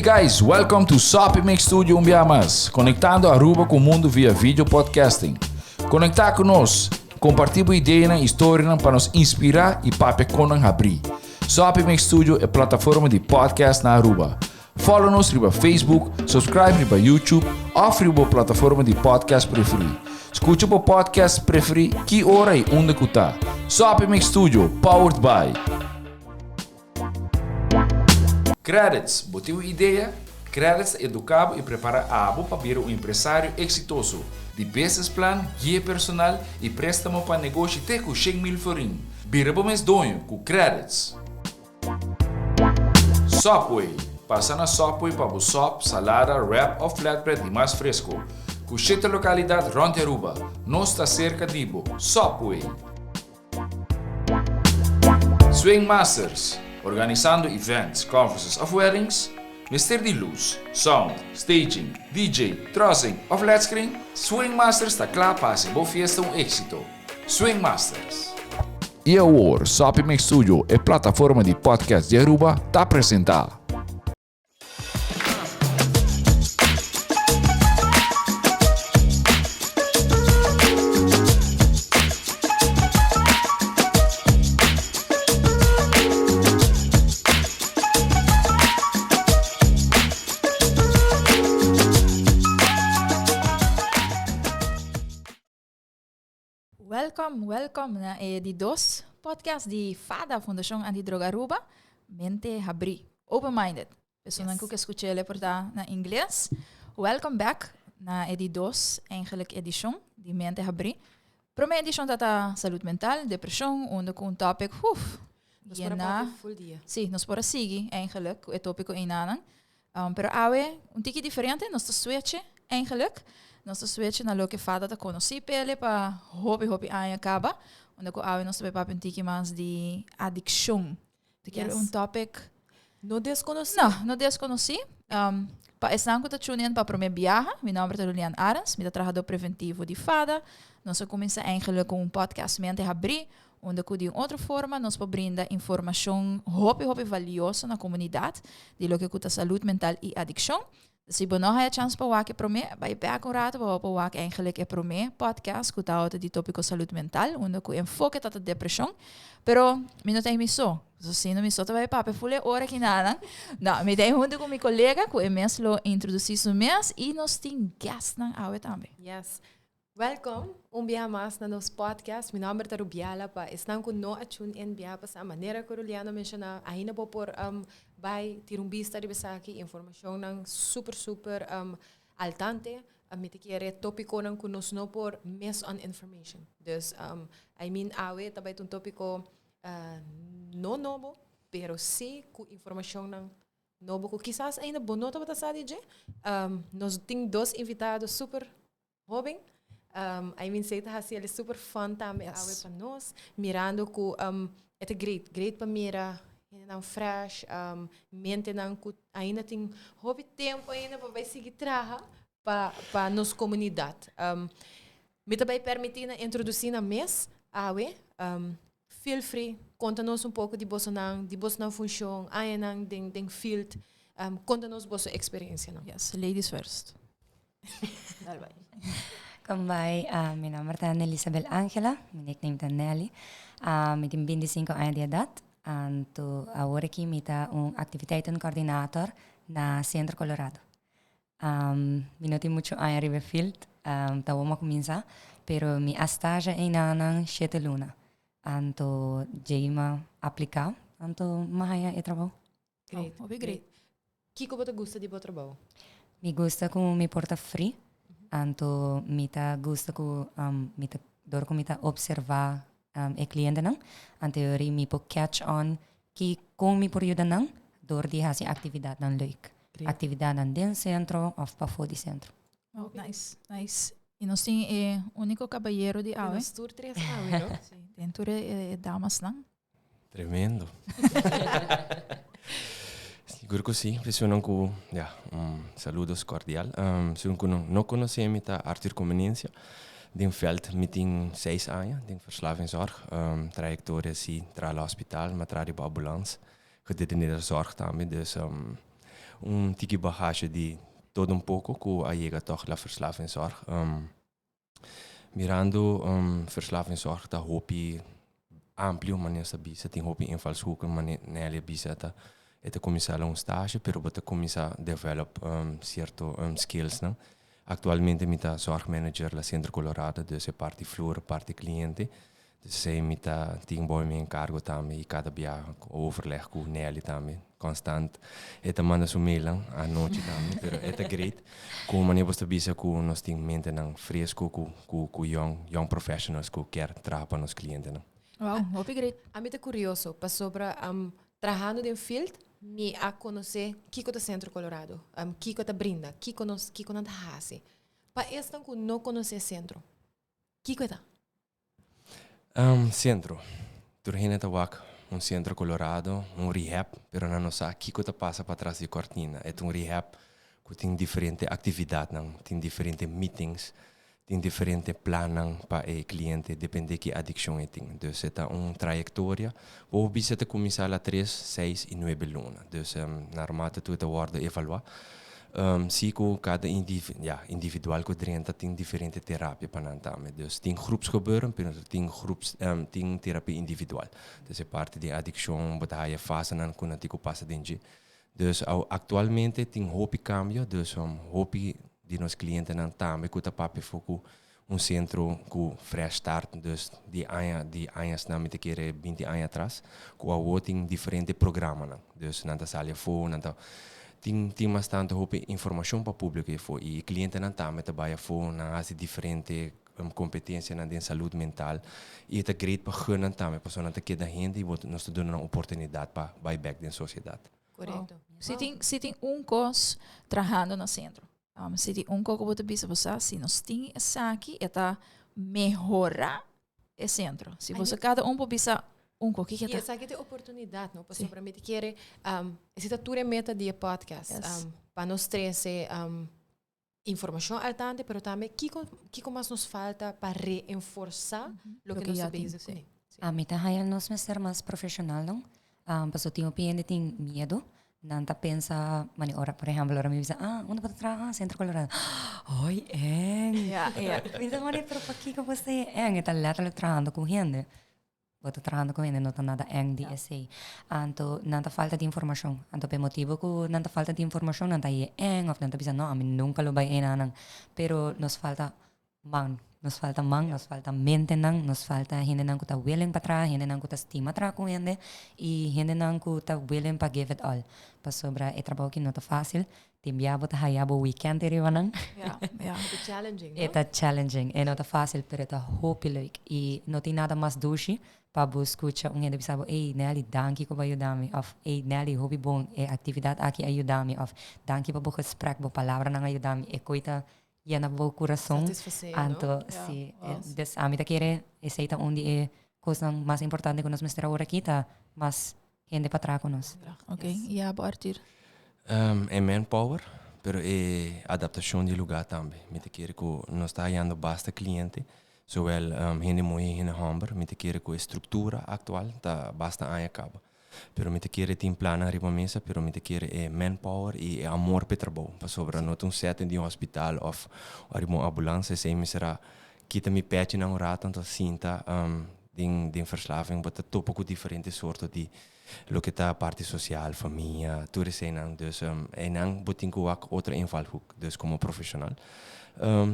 guys, welcome to Soppy Mix Studio un bia mas, conectando Aruba cu mundo via video podcasting. Conecta cu nos, comparti bo ideanan y storianan pa nos inspira y papia con nan habri. Soppy Mix Studio e plataforma di podcast na Aruba. Follow nos riba Facebook, subscribe riba YouTube of riba bo plataforma di podcast preferi. Scucha bo podcast preferi ki ora y unda cu ta. Soppy Mix Studio, powered by. Credits, bo tin un idea? Credits ta educa bo y prepara abo pa bira un empresario exitoso. Di business plan, guia personal y prestamo pa negoshi te cu 100,000 florin. Bira bo mes doño cu Credits. Subway, Pasa na Subway pa bo sop, salada, wrap of flatbread di mas fresco. Cu shete localidad rond di Aruba. Nos ta cerca di bo. Subway! Swing Masters, Organisando events, conferences of weddings? Mester di luz, sound, staging, DJ, trussing of ledscreen? Swing Masters ta cla pa haci bo fiesta un exito. Swing Masters. Y awor, Soppy Mix Studio, e plataforma di podcast di Aruba, ta presenta. Welcome, welcome na e di dos podcast di FADA, Fundacion Antidroga Aruba. Mente habri, open minded. Personan ku ke skuch'é por ta na ingles. Welcome back na e di dos eigenlijk edishon di Mente Habri. Promé edishon ta salud mental, depreshon, unda ku un topic, uf, Nos por a yena. papia full dia. Sí, nos por a sigui eigenlijk ku e tópiko einanan. Pero awe un tiki diferente, nos ta switch eigenlijk. Nos ta switch na loke Fada ta konosí p'ele pa hopi hopi aña kaba. Unda ku awe nos ta bai papia un tiki mas di adikshon. Te kere un topic. No deskonosí. No, no deskonosí. Pa esnan ku ta tune in pa promé biaha, mi nòmber ta Lulian Arends, mi ta trahadó preventivo di Fada. Nos a kuminsá eigenlijk ku un podcast Mente Habrí, Unda ku di un otro forma nos por brinda informashon hopi hopi valioso na komunidat di loke ku ta salud mental i adikshon. Si bo no haya chans pa wak e promé, bai bèk un ratu pa bo por wak eigenlijk e promé podcast ku tabata di topiko salud mental, unda ku enfoke ta ta depreshon. Pero mi no ta ei mi so, pasobra si no mi so ta bai papia ful e ora kinanan. No, mi ta ei huntu ku mi kolega ku e mes lo introdusí su mes i nos tin guestnan awe tambe. Yes. Welkom un biaha mas na nos podcast. Mi nomber ta Rubiela. Pa esnan ku no a tune in biaha pasá, manera ku Ruliana menshoná, ainda bo por bai tira un bista riba esaki. Informashonnan super super altante. Mi ta kere topikonan ku nos no por miss on information. Dus I mean awe ta bai ta un topiko no nobo, pero si ku informashonnan nobo ku kisas ainda bo no tabata sa di dje. Nos tin dos invitado super Hoben, I mean sey ta haci el super fun tambe awe pa nos, mirando cu e ta great, great pa mira hendenan fresh, mentenan cu ainda tin hopi tempo ainda pa bay sigui traha pa pa nos comunidad. Mi ta bay permiti nan introduci nan mes awe, feel free, conta nos un poco di bosonan, di bosonan funcion, añanan den den field, conta nos boso experiencianan. Yes, ladies first. Kon bai, mi nomber ta Nelisabel Angela, mi nickname ta Nelly. Mi tin bintisinko aña di edat, anto awor aki mi ta un activiteitencoördinator na Centro Colorado. Mi no tin mucho aña riba e field, ta awor mi a kuminsá, pero mi a stage einanan shete luna, anto djei mi a apliká, anto mi a haña e trabou. Great. Oh, hopi great. Kiko bo ta gusta di bo trabou? Mi gusta ku mi por ta free, anto mi ta gusta ku mi ta dor ku mi ta observá e klientenan, anto e ora mi por catch on ki kon mi por yuda nan dor di hasi aktividatnan leuk. Aktividatnan den sentro òf pafó di sentro. Oh, nice, nice. I nos tin e úniko kabayero di awe. Nos tur tres awe, no? Sí, den tur e damasnan. Tremendo. Sigur ku si. Personan ku, ya, un saludos cordial. Esun ku no konosé mi ta Arthur Comenencia. Den veld mi tin seis aña den verslavingszorg. Trayectoria si, traha la hospital, mi a traha riba ambulans, gedetineerde zorg tambe. Dus. Un tiki bagage di todo un poco cu a yega toch la verslavingszorg. Mirando verslavingszorg ta hopi amplio manera sa bisa, tin hopi invalshoeken manera Nelly a bisa ta e ta cuminsa la un stage pero bo ta cuminsa develop cierto skillsnan. Actualmente mi ta zorgmanager la Centro Colorado, dus e parti vloer, parti cliente. Dus esei mi ta tin boy mi encargo tambe y cada bia overleg cu Nelly tambe constant. E ta manda su mailnan anochi tambe, pero e ta great. Cu manera bo ta bisa cu nos tin mentenan fresco cu cu cu young young professionals cu kier traha pa nos clientenan. Wow, hopi great. Ami ta curioso pasobra trahando den field mi a conoce kico ta Centro Colorado, kico ta brinda, kico nos kico nan ta haci. Pa esnan cu no conoce Centro, kico e ta? Centro. Tur hende ta wak un Centro Colorado, un rehab, pero nan no sa kico ta pasa patras di e cortina. E ta un rehab cu tin diferente actividadnan, tin diferente meetings, tin diferente plannan pa e cliente, depende ki adiccion e tin. Dus e ta un trayectoria. Bo bisa ta cuminsa la tres, seis y nuebe luna. Dus naarmate tur ta wordo evalua. Si ku kada ya, individual ku drenta tin diferente terapia pa nan tambe. Dus tin groepsgebeuren, pero tin groeps, tin terapia individual. Dus e parti di adikshon bo ta haya fasenan ku nan tin ku pasa den dje. Dus aktualmente tin hopi kambio, dus hopi di nos klientenan tambe ku ta papia for ku un sentro ku fresh start, dus di aña di añasnan mi ta kere binti aña atras, ku awor tin diferente programanan. Dus nan ta sali afó, nan ta tin tin mas tantu hopi informashon pa públiko afó i e klientenan tambe ta bai afó, nan hasi diferente kompetensianan den salud mental i e ta great pa gun nan tambe pasobra nan ta keda hende i bo nos ta duna nan oportunidat pa bai bèk den sosiedat. Korekto. Si tin si tin un kos trahando na sentro. Si tin un kos ku bo ta bisa bo sa, si nos tin esaki e ta mehorá e sentro. Si boso kada un por bisa un kos, kiko ta? I esaki ta e oportunidat, no? Pasobra mi ta kere, esei ta tur e meta di e podcast, pa nos trese informashon al tantu, pero tambe kiko kiko mas nos falta pa reenforsá loke nos ta bezig kuné. Ami ta haña nos mester mas profeshonalnan, pasobra tin hopi hende tin miedu. Nan ta pensa, mane ora, por ehempel, ora mi bisa, ah, unda bo ta traha? Ah, Centro Colorado. Hoi, eng! Ja, ja. Mi ta mane, pero pakiko bo ta eng? E ta letterlijk trahando ku hende. Bo ta trahando ku hende, no ta nada eng di esei. Anto, nan ta falta di informashon. Anto, p'e motibu ku nan ta falta di informashon, nan ta haye eng òf nan ta bisa, no, ami nunka lo bai enanan. Pero nos falta Man. Nos falta man, nos falta mentenan, nos falta hendenan ku ta willing pa traha, hendenan ku ta stima traha ku hende i hendenan ku ta willing pa give it all. Pasobra e trabou aki no ta fásil. Tin bia bo ta haya bo weekend ei riba nan. Ja, ja. E ta challenging, no? E ta challenging. E no ta fásil, pero e ta hopi leuk. I no tin nada mas dushi pa bo skucha un hende bisa bo, Ey, Nelly, danki ku bo a yuda mi. Òf, Ey, Nelly, hopi bon, e aktividat aki a yuda mi. Òf, danki pa bo gesprek, bo palabranan a yuda mi. E koi ta Yena bo kurason. Satisfacé, no? Anto, si. Dus ami ta kere esei ta un di e kosnan mas importante ku nos mester awor aki ta mas hende pa traha ku nos. Ok, i abo Arthur? E manpower, pero e adaptashon di lugá tambe. Mi ta kere ku nos ta hayando basta kliente, zowel hende muhé i hende hòmber. Mi ta kere ku e struktura aktual ta basta aña kaba. Pero mi ta kere tin plannan riba mesa, pero mi ta kere e manpower i e amor p'e trabou. Pasobra no ta un setting di un hospital of riba un ambulans, esei mester a kita mi pechinan un rato anto sinta den den verslaving bo ta topa ku diferente sorto di loke ta parti sosial, famia, tur eseinan. Dus einan bo tin ku wak otro invalhoek, dus komo profeshonal.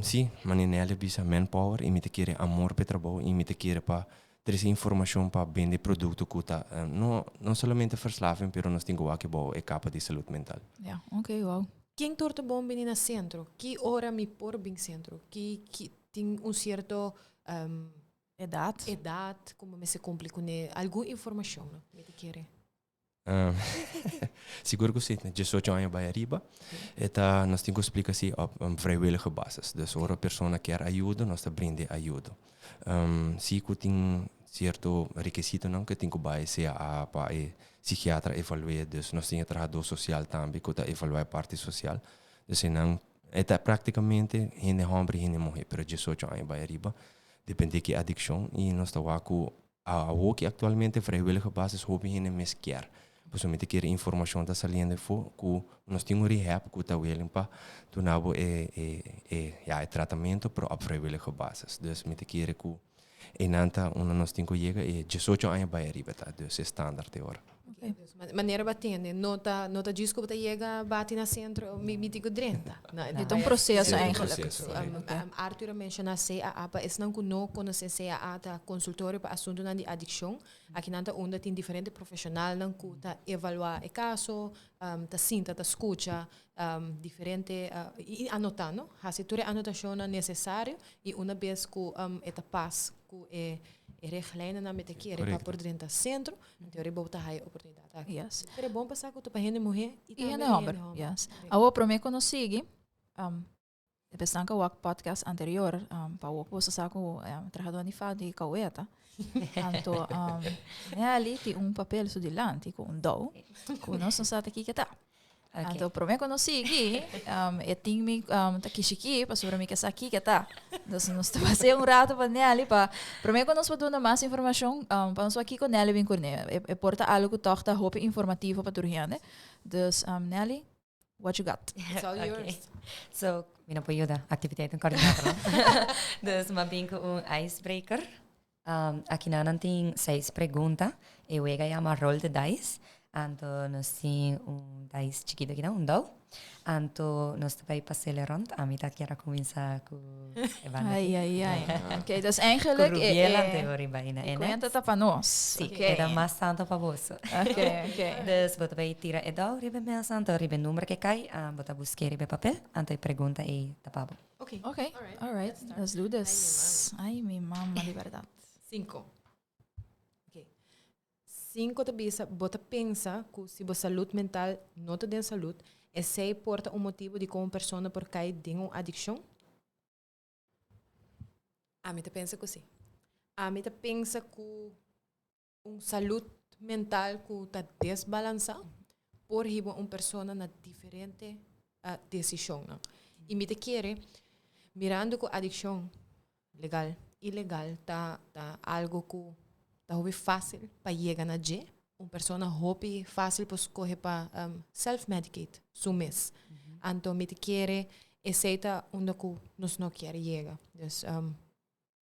Si, manera Nelly a bisa, manpower i mi ta kere amor p'e trabou i mi ta kere pa Trese informashon pa bende produkto ku ta no no solamente verslaving pero nos tin ku wak bou e kapa di salud mental. Ja, ok, wow. Ken tur ta bon bini na sentro? Ki ora mi por bin sentro? Ki ki tin un sierto Edat. edat ku bo mester kumpli kuné? Algun informashon no mi ta kere. Sigur ku si, diesocho aña bai ariba. E ta, nos tin ku splika si op un vrijwillige basis. Dus ora persona kier ayudo, nos ta brind'e ayudo. Si ku tin sierto rekisitonan ku e tin ku bai CAA pa e sikiatra evalu'é. Dus nos tin e trahadó sosial tambe ku ta evaluá e parti sosial. Dus einan e ta praktikamente hende hòmber i hende muhé, pero diesocho aña bai ariba, dependé ki adikshon i nos ta wak ku Awoki aktualmente vrijwillige basis hopi hende mes kier. Pasobra mi ta kere informashon ta saliendo afó ku nos tin un rehab ku ta willing pa duna bo e e e ya e tratamentu pero op vrijwillige basis. Dus mi ta kere ku einan ta unda nos tin ku yega e diesocho aña bai ariba ta dus e standaard e ora. Okay. Dus manera bo a tende no ta no ta djis ku bo ta yega bati na sentro mi mi tin ku drenta. No, E ta un proseso eigenlijk. Proseso, Um, Arthur a menshoná CAA pa esnan ku no konosé CAA ta Konsultorio pa Asuntunan di Adikshon. Akinan ta unda tin diferente profeshonalnan ku ta evaluá e kaso, ta sinta ta skucha diferente i anotá no, hasi tur e anotashonnan nesesario i una bes ku e ta pas ku e reglijnennan mester kere pa por drenta sentro, anto ora bo ta haya e oportunidat aki. Pero e bon pa sa ku ta pa hende muhé i tambe hende hòmber. Awor promé ku nos sigui, E pesnan ku a wak podcast anterior, um, pa wak boso sa ku um, trahadó di fa di koueta. Anto, um, Nelly tin un papel su dilanti ku un dou, ku nos no sa ta kiko ta. Ok. Anto, promé ku nos sigui, um, e tin mi um, ta kishiki pasobra mi ke sa kiko ta. Dus nos ta pas'é un rato pa Nelly pa promé ku nos por duna mas informashon, um, pa nos wak kiko Nelly bin kuné. E, e por ta algu ku tòg ta hopi informativo pa tur hende. Dus, um, Nelly, What you got? It's all yours. So, mi no por yuda activiteiten coördinator. no? Dus m'a bin cu un icebreaker. Um, aki nan tin seis pregunta. E wega yama roll the dice. Anto nos tin un dice chikito aki nan, un dou. Anto nos ta bay pasele rond. Ami ta kier a cuminsa cu e banda Ai, aki. ai, ai. Oké, dus Cu eigenlijk... eh, Rubiela eh, anto riba ina e e cuenta net. ta pa nos. Sí, Oké. e ta mas tanto pa boso. Oké, oké. Dus bo ta bay tira e dou riba e mesa, anto riba e number ke kai, ah, bo ta busk'é riba e papel, anto e pregunta ei ta pa bo. Oké. Oké, Alright, alright. let's start. Let's do this. Ai, mi mama, di berdad. Cinco. Oké. Cinco ta bisa, bo ta pensa ku si bo salud mental no ta den salud, esei por ta un motibu di kon un persona por kai den un adikshon? Ami ta pensa ku si. Ami ta pensa ku un salud mental ku ta desbalansá por hiba un persona na diferente desishonnan. I mi ta kere, mirando ku adikshon legal, ilegal ta ta algo ku ta hopi fásil pa yega na dje, un persona hopi fásil por skohe pa self-medicate su mes. Anto mi ta kere esei ta unda ku nos no kier yega. Dus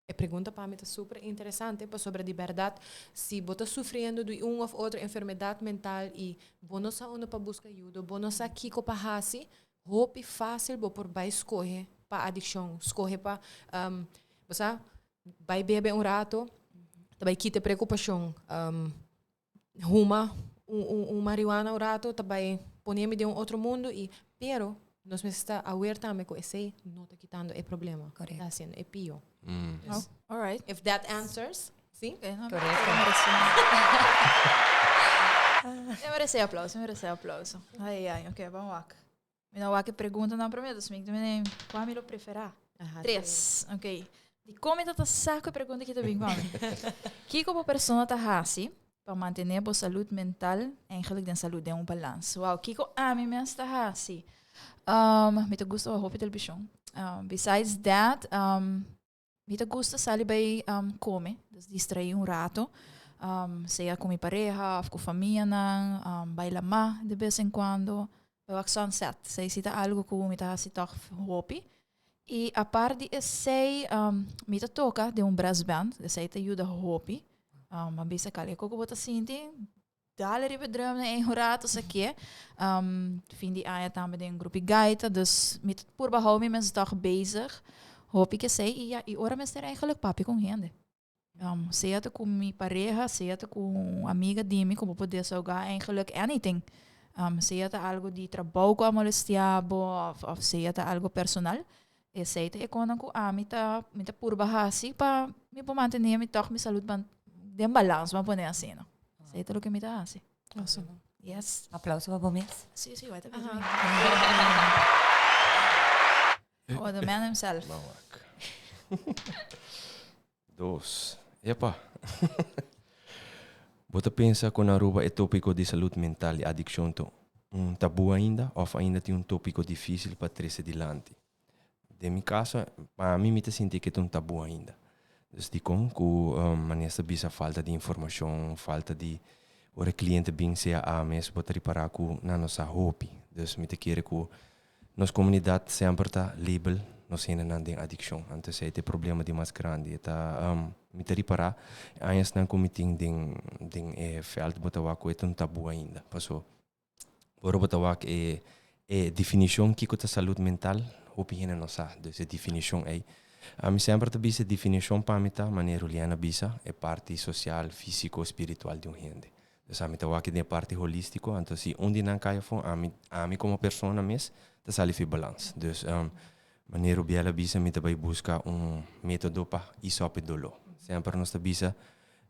E pregunta pa mi ta super interesante pasobra di berdad si bo ta sufriendo di un of otro enfermedad mental y bo no sa unda pa busca ayudo, bo no sa kico pa haci, hopi facil bo por bay scoge pa adiccion, scoge pa bo sa bay bebe un rato, ta bay kita e preocupacion, huma un marihuana un rato ta bay pone mi den un otro mundo y pero nos mester ta aware tambe cu esey no ta kitando e problema, ta haciendo e pio. Dus, all right. If that answers, si? Okay, no, Correcto. E merece aplauso, e merece aplauso. Ai, ai, ok, vamos wak. Mi no wak e preguntanan prome, dus mi mi kua mi lo prefera? Tres, ok. Di kon mi ta ta sa ku e pregunta aki ta bin pa mi? Kiko bo persona ta hasi pa mantené bo salud mental eigenlijk den salud den un balans? Wow, kiko ami mes ta hasi? Um, mi ta gusta wak hopi televishon. Um, besides that, um, Mi ta gusta sali bai come, dus distraí un rato, sea cu mi pareha of cu famianan, bai lama de bes en cuando, bai wak sunset. Esei si ta algo cu mi ta haci toch hopi. Y apart di esei, mi ta toca den un brass band, esei ta yuda hopi. A bisa cali cu bo ta sinti, dale riba e drum na een rato sa ke. Fin di aña tambe den grupi gaita, dus mi ta purba hou mi mes toch bezig. Hopi ke esei y ya, y ora mester eigenlijk papia con hende. Sea ta cu mi pareha, sea ta cu un amiga di mi cu bo por desahoga eigenlijk anything. Sea ta algo di trabou cu a molestia bo of, of sea ta algo personal. Esei ta e konan ku ami ta mi ta purba hasi pa mi por mantené mi tòg mi salud ban den balans, ban pone asina. Esei ta loke mi ta hasi. Awesome. Yes. Aplauso pa bo mes. Sí, sí, bai ta bira mi. Oh, the man himself. Ban wak. Dos. Epa. Bo ta pensa ku na Aruba e tópiko di salud mental i adikshon ta un tabú ainda òf ainda tin un tópiko difísil pa trese dilanti? Den mi kaso, pa mi, mi ta sinti ke ta un tabú ainda. Dus dikon ku manera ta bisa falta di informashon, falta di. Ora cliente bin CAA mes bo ta ripara cu nan no sa hopi. Dus mi ta kere cu nos comunidad semper ta label nos hendenan den adiccion. Anto esey ta e problema di mas grandi. E ta mi ta ripara e añasnan cu mi tin den den e veld bo ta wak cu e ta un tabu ainda. Paso ora bo ta wak e e definicion kico ta salud mental hopi hende no sa. Dus e definicion ey Ami semper ta bisa e definicion pa mi ta manera Juliana bisa e parti social, fisico, spiritual di un hende. Dus ami ta wak den e parti holistico, anto si un di nan cay afo, ami ami como persona mes ta sali fi balans. Dus manera Rubiel a bisa mi ta bay busca un metodo pa isop e dolo. Semper nos ta bisa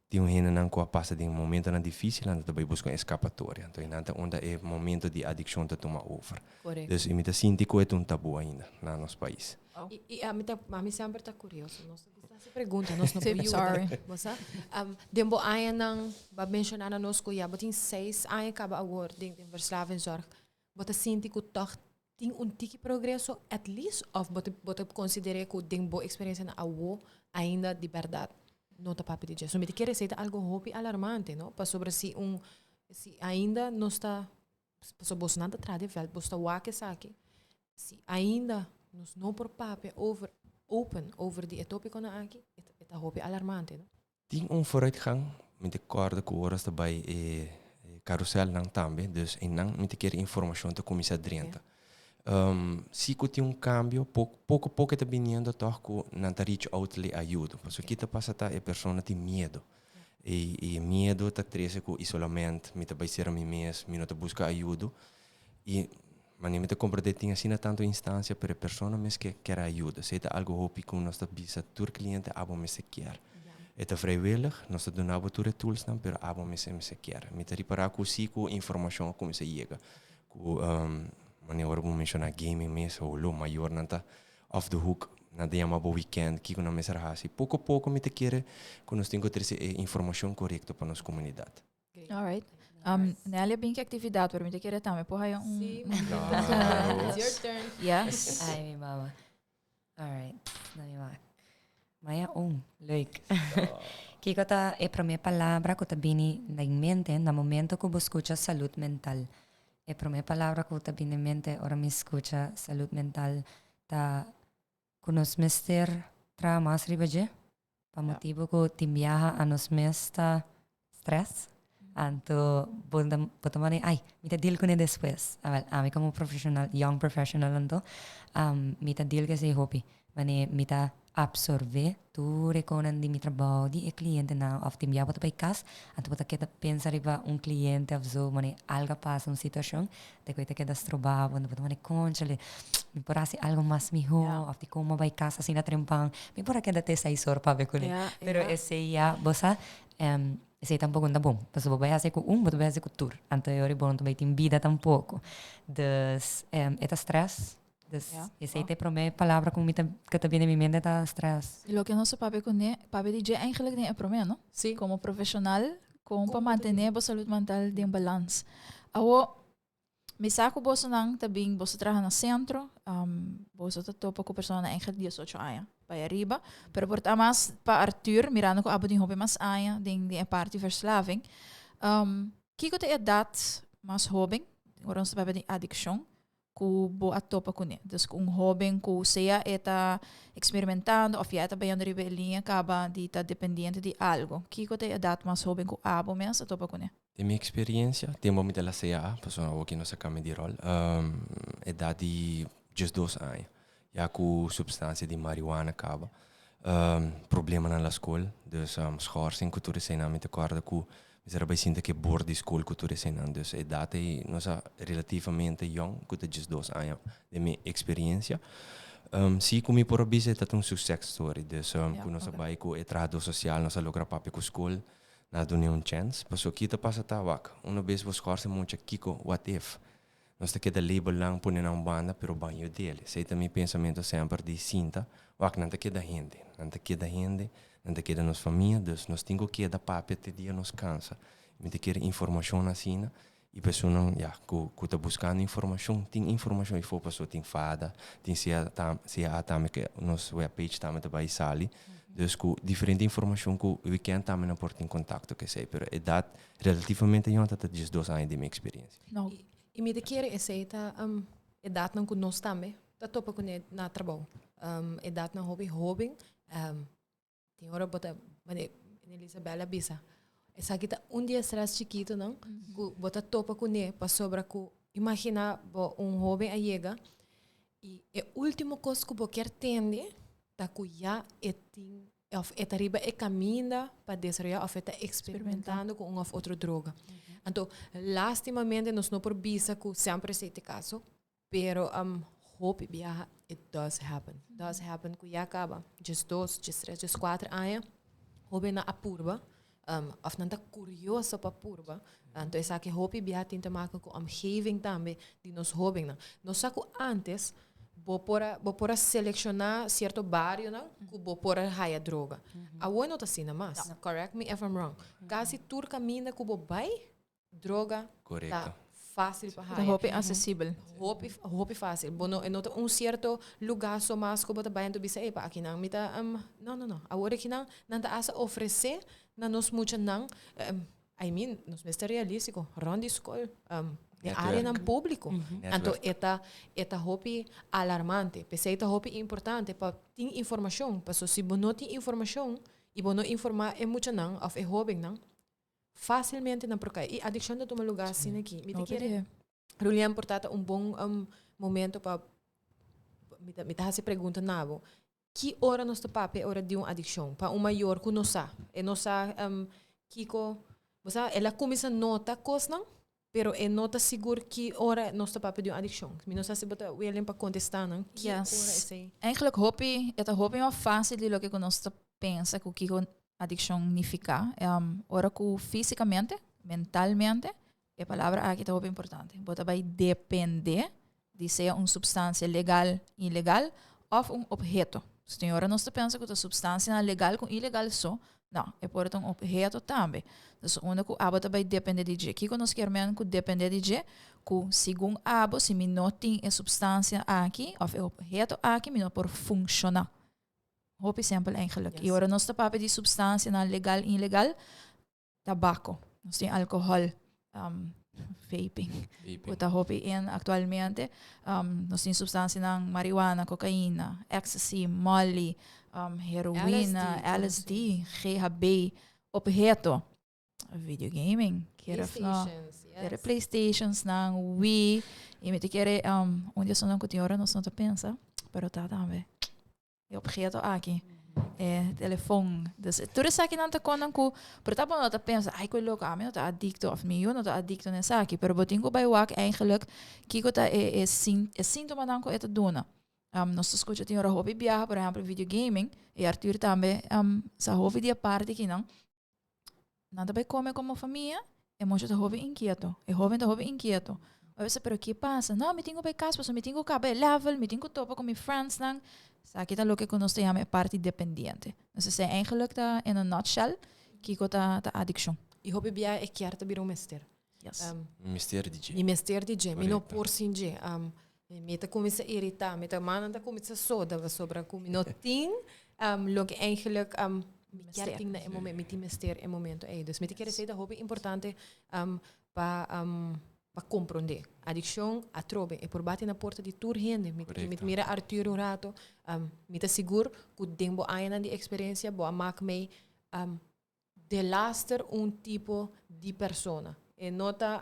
tin un hendenan cu a pasa den momentonan dificil, nan ta bay busca un escapatoria. Anto nan ta unda e momento di adiccion ta tuma over. Dus mi ta sinti cu e ta un tabu ainda na nos pais. Y ami ta, ami semper ta curioso. Nos ta gusta haci pregunta, nos no por yuda. Sorry. Bo sa? Den bo añanan, bo a menciona na nos cu ya bo tin seis aña caba awor den den verslavingszorg. Bo ta sinti cu toch tin un tiki progreso at least of bo ta bo ta considera cu den bo experiencia na awo ainda di berdad no ta papia di dje? So mi ta kere esey ta algo hopi alarmante, no? Pasobra si un si ainda nos ta pasobra bosonan ta traha den veld, boso ta wak esaki. Si ainda nos no por papia over open over di e topiconan aki, e ta hopi alarmante, no? Tin un vooruitgang, mi ta kòrda ku ora ta bai e karuselnan tambe, dus einan mi ta kere informashon ta kuminsá drenta. Si ku tin un kambio, poko poko e ta biniendo tòg ku nan ta reach out le ayudo. Pasobra ki ta pasa ta e persona tin miedo. E e miedo ta trese ku isolament, mi ta bai sera mi mes, mi no ta buska ayudo. I manera mi ta komprendé tin asina tantu instansia, pero e persona mes ke kier ayuda. Esei ta algu hopi ku nos ta bisa tur kliente abo mester kier. E ta vrijwillig, nos ta duna bo tur e toolsnan, pero abo mester mester kier. Mi ta ripará ku si ku informashon a kuminsá yega, ku manera ora bo menshoná gaming mes, holo, mayornan ta off the hook, nan ta yama bo weekend, kiko nan mester hasi. Poko poko mi ta kere ku nos tin ku trese e informashon korekto pa nos komunidat. All right. Nelly bin ki actividad, pero mi te quiere tambe por haya un... Sí. Claro. It's your turn. Yes. Ay, mi mama. All right. Na mi wak. Maya un. Leuk. Kiko ta e prome palabra ku ta bini na mente na momento ku bo skucha salud mental? E prome palabra ku ta bini mente ora mi skucha salud mental ta ku nos mester traha mas riba dje. Pa motibu ku tin biaha a nos mes ta stress, anto bo ta bo ta manda ay mi ta deal kuné despues. Awel ami komo profeshonal, young professional anto, mi ta deal ku esei hopi. Manera mi ta absorbé tur e konan di mi trabou, di e klientenan òf tin biaha bo ta bai kas, anto bo ta keda pensa riba un kliente òf zo, manera algu a pasa, un situashon, te ku e ta keda stroba bo, anto bo ta manda kónchale, mi por hasi algu mas mihó, òf dikon bo bai kas asina trempan, mi por a keda te seis or papia kuné. Pero esei ya, bo sa, esei tampoko no ta bon, pasobra bo bai hasi ku un, bo ta bai hasi ku tur, anto e ora bo no ta bai tin bida tampoko. Dus, e ta strès, dus esei ta e promé palabra ku mi ta, ku ta bini na mi mente ta strès. Loke nos a papia kuné, papia di dje eigenlijk den e promé, no? Sí. Komo profeshonal, kon pa mantené bo salud mental den balans. Awo, mi sa ku bosonan ta bin, boso traha na sentro, boso ta topa ku personanan eigenlijk 18 aña bai ariba, pero por ta mas pa Arthur, mirando ku abo tin hopi mas aña den den e parti verslaving, kiko ta e edat mas hoben, ora nos ta papia di adikshon, ku bo a topa kuné. Dus ku un hóben ku sea e ta eksperimentando òf ya e ta bayando riba e liña kaba di ta dependiente di algu. Kiko ta e edat mas hóben ku abo mes a topa kuné? Den mi eksperensia, tempu mi ta la CAA, pasobra awoki nos a kambia di ròl, edat di diesdos aña, ya ku supstansia di marihuana kaba, problemanan la skol, dus schorsing ku tur eseinan mi ta kòrda ku Mi ta bai sinta ku e bord di skol ku tur eseinan. Dus e edat ei nos a relativamente yong, ku ta 12 aña den mi eksperiensia. Si ku mi por a bisa e ta un success story. Dus ku nos a bai ku e trahadó sosial, nos a logra papia ku skol, nan a dun'é un chèns. Pasobra ki ta pasa ta wak, una bes bo skòrsa mucha kiko, what if? Nos ta keda label nan, pone nan un banda, pero ban yud'el. Esei ta mi pensamentu semper di sinta, wak nan ta keda hende, nan ta keda hende, nan ta keda nos famia, dus nos tin ku keda papia te dia nos kansa. Mi ta kere informashon asina i personanan ya ku ku ta buskando informashon tin informashon ei for pasobra tin fada, tin CA CA tambe ke nos webpage tambe ta bai sali. Dus ku diferente informashon ku weekend tambe nan por tin kontakto ku esei, pero edat relativamente yòn ta ta 12 aña di mi eksperensia. No. I mi ta kere esei ta edatnan ku nos tambe ta topa kuné na trabou. Edatnan hopi hóben. Tin ora bo ta, mane Elisabel a bisa, esaki ta un di e stress chikitonan ku bo ta topa kuné pasobra ku imagina bo un hóben a yega i e último kos ku bo kier tende ta ku ya e tin òf e ta riba e kaminda pa desaroyá òf e ta eksperimentando ku un òf otro droga. Anto lastimamente nos no por bisa ku semper esei ta e kaso, pero hopi biaha it does happen. Does happen ku ya kaba 12, 13, 14 aña hóbennan a purba òf nan ta kurioso pa purba. Anto esaki hopi biaha tin te maken ku omgeving tambe di nos hóbennan. Nos sa ku antes bo por a bo por a selekshoná sierto barionan ku bo por a haya droga. Awor no ta asina mas. Correct me if I'm wrong. Kasi tur kaminda ku bo bai droga ta fásil pa Ta haya. hopi asesibel. Hopi, hopi fásil. Bo no, e no ta un sierto lugá so mas ku bo ta bai en tu bisa, epa, akinan mi ta, no, no, no. Awor akinan nan ta hasta ofresé na nos muchanan, I mean, nos mester realístiko, rònt di skol, den áreanan públiko. Anto e ta, e ta hopi alarmante. P'esei ta hopi importante pa tin informashon. Paso si bo no tin informashon i bo no informá e muchanan òf e hóbennan, Fácilmente nan por kai. I adikshon ta tuma lugá asina aki. Mi ta kere Rulian por ta ta un bon momento pa mi ta mi ta hasi pregunta na bo. Ki ora nos ta papia ora di un adikshon? Pa un mayor ku no sa. E no sa kiko, bo sa el a kuminsá nota kosnan, pero e no ta sigur ki ora nos ta papia di un adikshon. Mi no sa si bo ta willing pa kontestá nan ki ora esei. Eigenlijk hopi, e ta hopi mas fácil di loke ku nos ta pensa ku kiko adikshon nifiká. Ora ku físikamente, mentalmente, e palabra aki ta hopi importante. Bo ta bai dependé di sea un supstansia legal, ilegal òf un opheto. Si tin ora nos ta pensa ku ta supstansianan legal ku ilegal so, no, e por ta un opheto tambe. Dus unda ku abo ta bai dependé di dje. Kiko nos kier men ku dependé di dje? Ku segun abo si mi no tin e supstansia aki òf e opheto aki mi no por funshoná. Hopi simpel eigenlijk. I ora nos ta papia di supstansianan legal i ilegal, tabako, nos tin alkohòl, vaping, ku ta hopi in aktualmente. Nos tin supstansianan marihuana, kokaina, ecstasy, molly, heroïna, LSD, GHB, opheto. Videogaming, kier of no. Playstations, yes. Kere Playstations nan, Wii. I mi ta kere un di esunnan ku tin ora nos no ta pensa, pero ta tambe. E obheto aki, e telefon. Dus tur esakinan ta konnan ku, pero ta bo no ta pensa, ai ku loko, ami no ta adikto of mi yu no ta adikto na esaki. Pero bo tin ku bai wak eigenlijk kiko ta e e e sintomanan ku e ta duna. Nos ta skucha tin ora hopi biaha, por ehempel videogaming, i Arthur tambe sa hopi di e parti kinan. Nan ta bai come como famia, e mucha ta hopi inquieto, e hoben ta hopi inquieto. A veces, pero ki pasa? No, mi tin cu bai cas pasobra mi tin cu caba e level, mi tin cu topa cu mi friendsnan. Esaki ta loke cu nos ta yama e parti dependiente. Nos esei eigenlijk ta in a nutshell kico ta ta adiccion. Y hopi bia e kier ta bira un mester. Yes. Mi mester di dje. Mi mester di dje, mi no por sin dje. Mi ta cuminsa irita, mi ta mannan ta cuminsa soda pasobra cu mi no tin loke eigenlijk mi kier tin na e momento, mi tin mester e momento ey. Dus mi ta kere esey ta hopi importante pa pa compronde. Adiccion atrobe e por bati na porta di tur hende. Mi mi mira Arthur un rato, mi ta sigur cu den bo añanan di experiencia bo a mak mey delaster un tipo di persona. E no ta,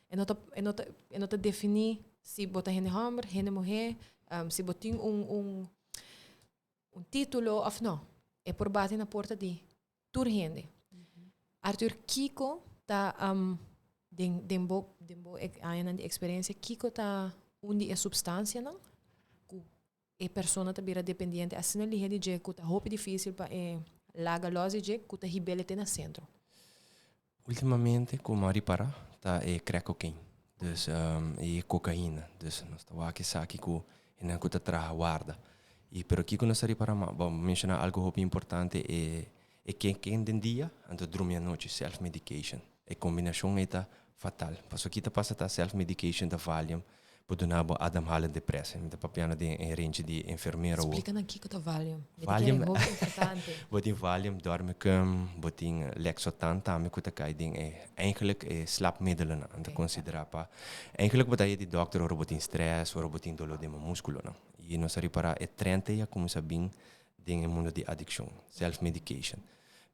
e no ta, e no ta, e no ta definí si bo ta hende hòmber, hende muhé, si bo tin un, un, un título òf no. E por bati na porta di tur hende. Arthur, kiko ta den, den bo, den bo añanan di eksperensia, kiko ta un di e supstansianan ku E persona ta bira dependiente asina lihe di dje ku ta hopi difísil pa e laga lòs di dje ku ta hib'el te na sentro. Ultimamente ku mi a ripará ta e crack cocaine, dus e kokaina. Dus nos ta wak esaki ku hende ku ta traha warda. I pero kiko nos a ripará mas? Bo menshoná algu hopi importante e e ken ken den dia anto drumi anochi, self medication. E kombinashon ei ta fatal. Pasobra ki ta pasa ta self medication ta valium. Por duna bo ademhalende depressie. Mi ta papiando den e range di enfermero. Splika nan kiko ta Valium. Mi ta Valium. kere hopi importante. Bo tin Valium, Dormicum, bo tin Lexotan tambe ku ta kai den e eigenlijk e slaapmiddelennan. Nan ta konsiderá pa eigenlijk bo ta haya di dòkter ora bo tin stress, ora bo tin doló den bo múskulonan. I nos a ripará e trend ei a kuminsá bin den e mundo di adikshon, self medication.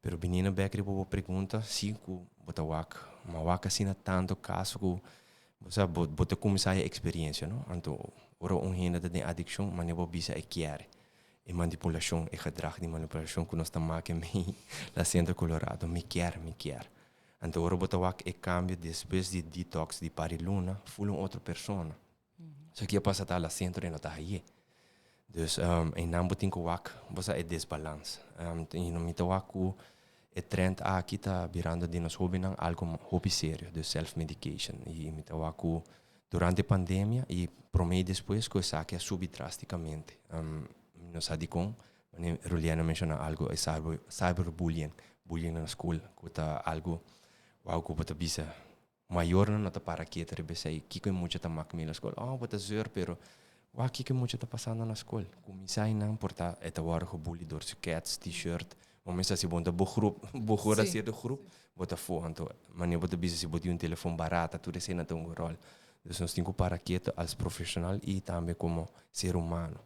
Pero biniendo bèk riba bo pregunta, si ku bo ta wak, mi a wak asina tantu kaso ku bo sa bo bo ta kuminsá e eksperensia, no? Anto ora un hende ta den adikshon, manera bo bisa e kier e manipulashon, e gedrag di manipulashon ku nos ta make mei la Centro Colorado, mi kier, mi kier. Anto ora bo ta wak e kambio despues di detox di par di luna, ful un otro persona. Esaki a pasa ta la centro e no ta haye. Dus einan bo tin ku wak bo sa e desbalans. I mi ta wak ku e trend aki ta birando den nos hobennan algo hopi serio, dus self medication. I mi ta wak ku durante pandemia i prome i despues ku esaki a subi drasticamente. Mi no sa dikon, manera Ruliana a menshona algo e cyberbullying, bullying na skol ku ta algo wou ku bo ta bisa Mayornan no ta para ketu riba esei. Kiko e mucha ta mak mi na skol? Oh, bo ta zeur, pero wak kiko e mucha ta pasando na skol. Kuminsá einan por ta e ta wòrdu gebully dor su kèts, t-shirt. Bo mester si bo no ta bo grup, bo hora sierto grup, bo ta afó. Anto manera bo ta bisa si bo tin un telefon barata, tur esei nan ta un ròl. Dus nos tin ku para ketu als profeshonal i tambe komo ser humano.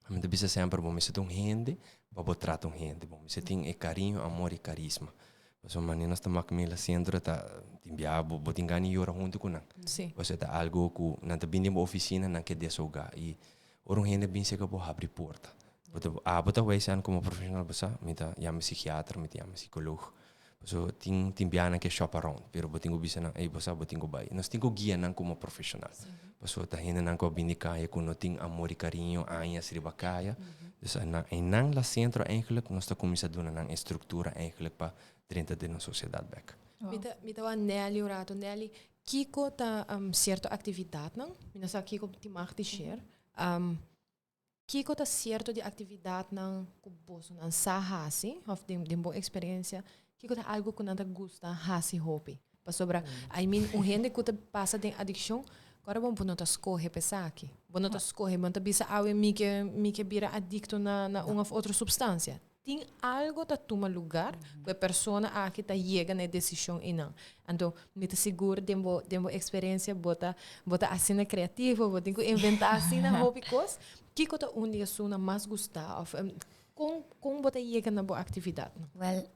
Mi ta bisa semper bo mester ta un hende pa bo trata un hende. Bo mester tin e cariño, amor y carisma. Pasobra manera nos ta mak mila centro ta tin biaha bo bo tin gana di yora hunto cu nan. Pasobra ta algo cu nan ta bini den bo oficina nan ke desahoga y ora un hende bin cerca bo habri porta. Bo ta abo ta wijs aan como profesional bo sa mi ta yama psikiater, mi ta yama psicoloog. Pasobra tin tin biaha nan ke shop around pero bo tin ku bisa nan ey bo sa bo tin ku bai. Nos tin ku guia nan komo profeshonal. Pasobra ta hendenan ku a bini kaya ku no tin amor i kariño añas riba kaya. Dus nan einan la sentro eigenlijk nos ta kuminsá duna nan e struktura eigenlijk pa drenta den nos sosiedat bèk. Mi ta mi ta wak Nelly un rato. Nelly, kiko ta sierto aktividatnan? Mi no sa kiko tin mag di share. Kiko ta sierto di aktividatnan ku bosonan sa hasi òf den den bo eksperensia, kiko ta algu ku nan ta gusta hasi hopi? Pasobra, I mean, un hende ku ta pasa den adikshon, kòrda bon bo no ta skohe pa esaki. Bo no ta skohe, bo no ta bisa awe mi ke mi ke bira adikto na na un òf otro supstansia. Tin algo ta tuma lugar ku e persona aki ta yega na e desishon einan. Anto mi ta sigur den bo den bo eksperensia bo ta bo ta asina kreativo, bo tin ku inventá asina hopi kos. Kiko ta un di esunnan mas gustá òf kon kon bo ta yega na bo aktividatnan? Wèl,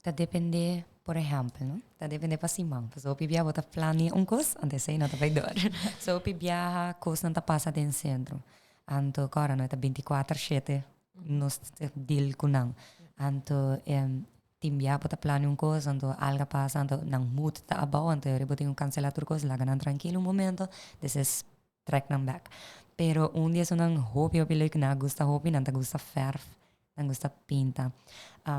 ta dependé, por ehèmpel no, ta dependé pa siman. Pasobra hopi biaha bo ta plania un kos, anto esei no ta bai dor. So hopi biaha kosnan ta pasa den sentro. Anto kòrda no e ta binti kuater shete nos deal ku nan. Anto tin bia bo ta plania un kos, anto alga pasa, anto nan mood ta abou, anto bo tin ku kansela tur kos, laga nan trankil un momento, despues trek nan bek. Pero un di esunnan hopi hopi leuk, nan a gusta hopi, nan ta gusta fèrf, nan gusta pinta.